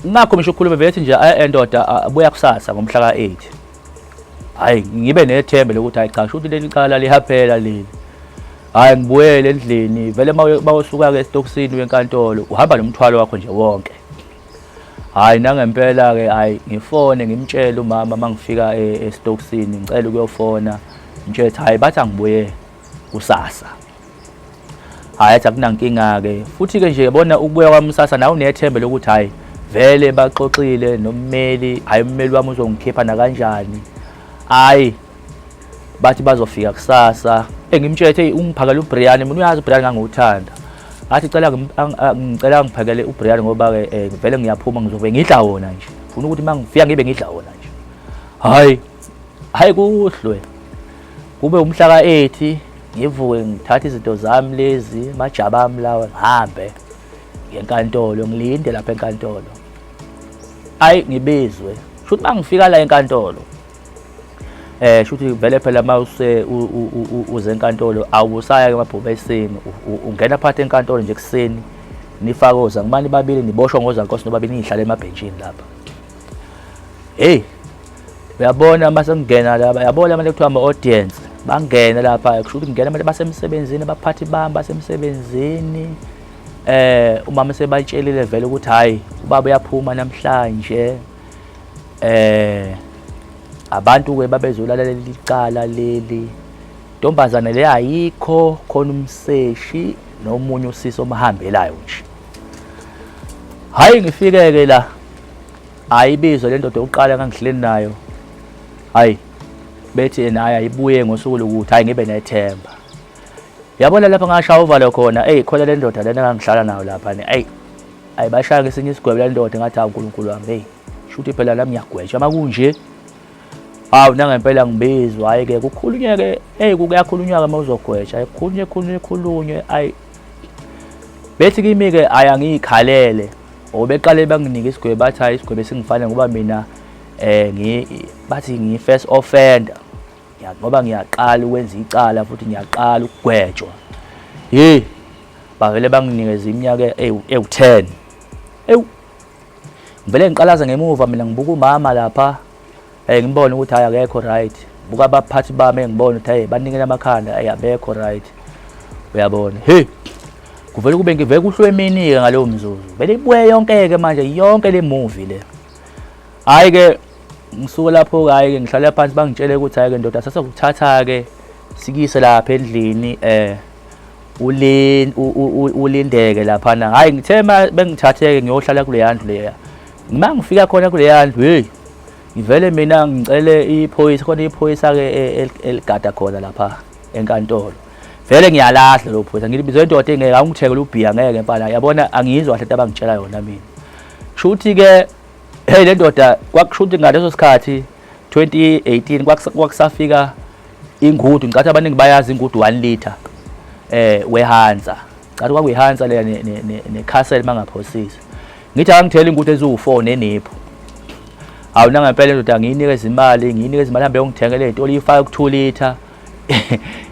ngakho ngisho ukukhuluma bethi nje endoda buya kusasa ngomhla ka-8 hhayi ngibe nethemba lokuthi hhayi cha kusho ukuthi leli cala liyaphela leli hhayi ngibuyele endlini vele uma usuka-ke esitokisini wenkantolo uhamba nomthwalo wakho nje wonke hhayi nangempela-ke hhayi ngifone ngimtshele umama uma ngifika e, esitokisini ngicela ukuyofona ngitshele ukuthi hhayi bathi angibuye kusasa Hhayi athi akunankinga-ke futhi-ke nje yabona ukubuya kwami kusasa nawe unethemba lokuthi hhayi vele baxoxile nommeli hhayi ummeli wami uzongikhipha nakanjani hhayi bathi bazofika kusasa engimtshele ethi ungiphakele uBrian mina uyazi uBrian ngangiwuthanda ngathi cela ngicela ngiphakele uBrian ngoba-ke eh, vele ngiyaphuma ngizobe ngidla wona nje funa ukuthi uma ngifika ngibe ngidla wona nje hhayi hhayi kuhlwe kube umhla ka-8 ngivuke ngithathe izinto zami lezi amajaba ami lawa ngihambe ngenkantolo ngilinde lapha enkantolo ayi ngibizwe shuthi mangifika la enkantolo eh shuthi vele phela mawuse uze enkantolo awusaya ke emabhubesini ungena phakathi enkantolo nje kuseni nifake ozangimani babili niboshwa ngozankosi nobabili nihlale emabhentshini lapha hey Uyabona uma sengingena laba, yabona abantu ekuthiwa ama-audience bangena lapha kusho ukuthi kungena abantu basemsebenzini, abaphathi bami basemsebenzini. Eh umama sebatshelile vele ukuthi hayi ubaba uyaphuma namhlanje. Eh abantu ke babezolalela icala leli. Ntombazane le ayikho khona umseshi nomunye usisi omhambelayo nje. Hayi ngifike ke la. Ayibizwe le ndoda yokuqala engangihleli nayo. Hayi bethi naye ayibuye ngosuku lokuthi hayi ngibe nethemba. Yabona lapha ngashaya uvalo khona, eyi khona le ndoda lena engangihlala nayo lapha ne, eyi ayibashaya ngesinye isigwebo le ndoda ngathi hawu uNkulunkulu wami, hey shuthi phela nami ngiyagwetshwa makunje. Hawu nangempela ngibizwa hhayi-ke kukhulunywe-ke eyi kuyakhulunywa-ke uma uzogwetsha hhayi kukhulunywe khulunywe khulunywe ayi bethi kimi-ke hhayi angiyikhalele or beqale banginike isigwebo bathi hhayi isigwebo esingifanele ngoba mina um bathi ngiyi-first offender ngoba ngiyaqala ukwenza icala futhi ngiyaqala ukugwetshwa. Hey bavele banginikeza iminyaka ewu-10. Ewu ngivele ngiqalaza ngemuva mina ngibuka umama lapha eh ngibone ukuthi hayi akekho right. Buka abaphathi bami engibona ukuthi hayi banikela amakhanda ayi abekho right. Uyabona. Hey kuvele kube ngivele kuhlwe emini-ke ngaleyo mzuzu. Vele ibuye yonke-ke manje yonke le movie le. Hhayi-ke ngisuke lapho-ke hhayi-ke ngihlale phansi bangitshele ukuthi hhayi-ke ndoda sasokuthatha-ke sikise lapha endlini eh ulindeke laphana. Hhayi ngithe uma bengithathe-ke ngiyohlala kuleya ndlu leya. Uma ngifika khona kuleya ndlu hey ngivele mina ngicele iphoyisa khona iphoyisa-ke e, e, eligada khona lapha enkantolo. Vele ngiyalahla lo phoyisa ngilibiza indoda engeke angithengele ubhiya ngeke mfana yabona angiyizwa kahle into abangitshela yona mina. Shuthi-ke hey le ndoda kwakusho ukuthi ngaleso sikhathi 2018 kwakusafika ingudu ngicathi abaningi bayazi ingudu 1 liter eh wehansa cathi kwakuyihansa leya ne castle mangaphosisi ngithi akangithela ingudu eziwu4 neniphu hawu nangempela indoda ngiyinikeza imali ngiyinikeza imali hambe yongithengela into liyifaka ku 2 liter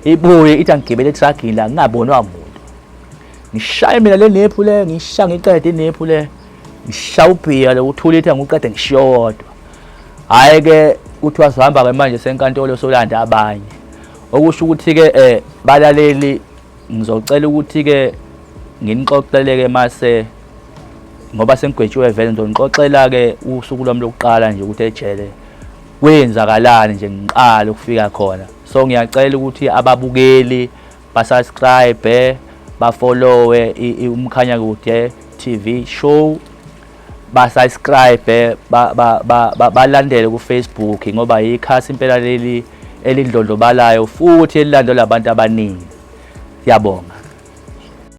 ibuye ithi angigibele etruckini la ngingabonwa muntu ngishaye mina le nephu le ngisha ngiqede inephu le ngishaya ubhiya lo uthule ithi angiqede ngishiyo wodwa hhayi ke kuthiwa sihamba ke manje senkantolo solanda abanye okusho ukuthi ke eh balaleli ngizocela ukuthi ke nginixoxele ke mase ngoba sengigwetshiwe vele ngizonixoxela ke usuku lwami lokuqala nje ukuthi ejele kwenzakalani nje ngiqala ukufika khona so ngiyacela ukuthi ababukeli basubscribe bafollowe uMkhanyakude TV show basubscribe balandele ku Facebook ngoba yikhasi impela leli elindlondlobalayo futhi elilandelwa abantu abaningi. Siyabonga.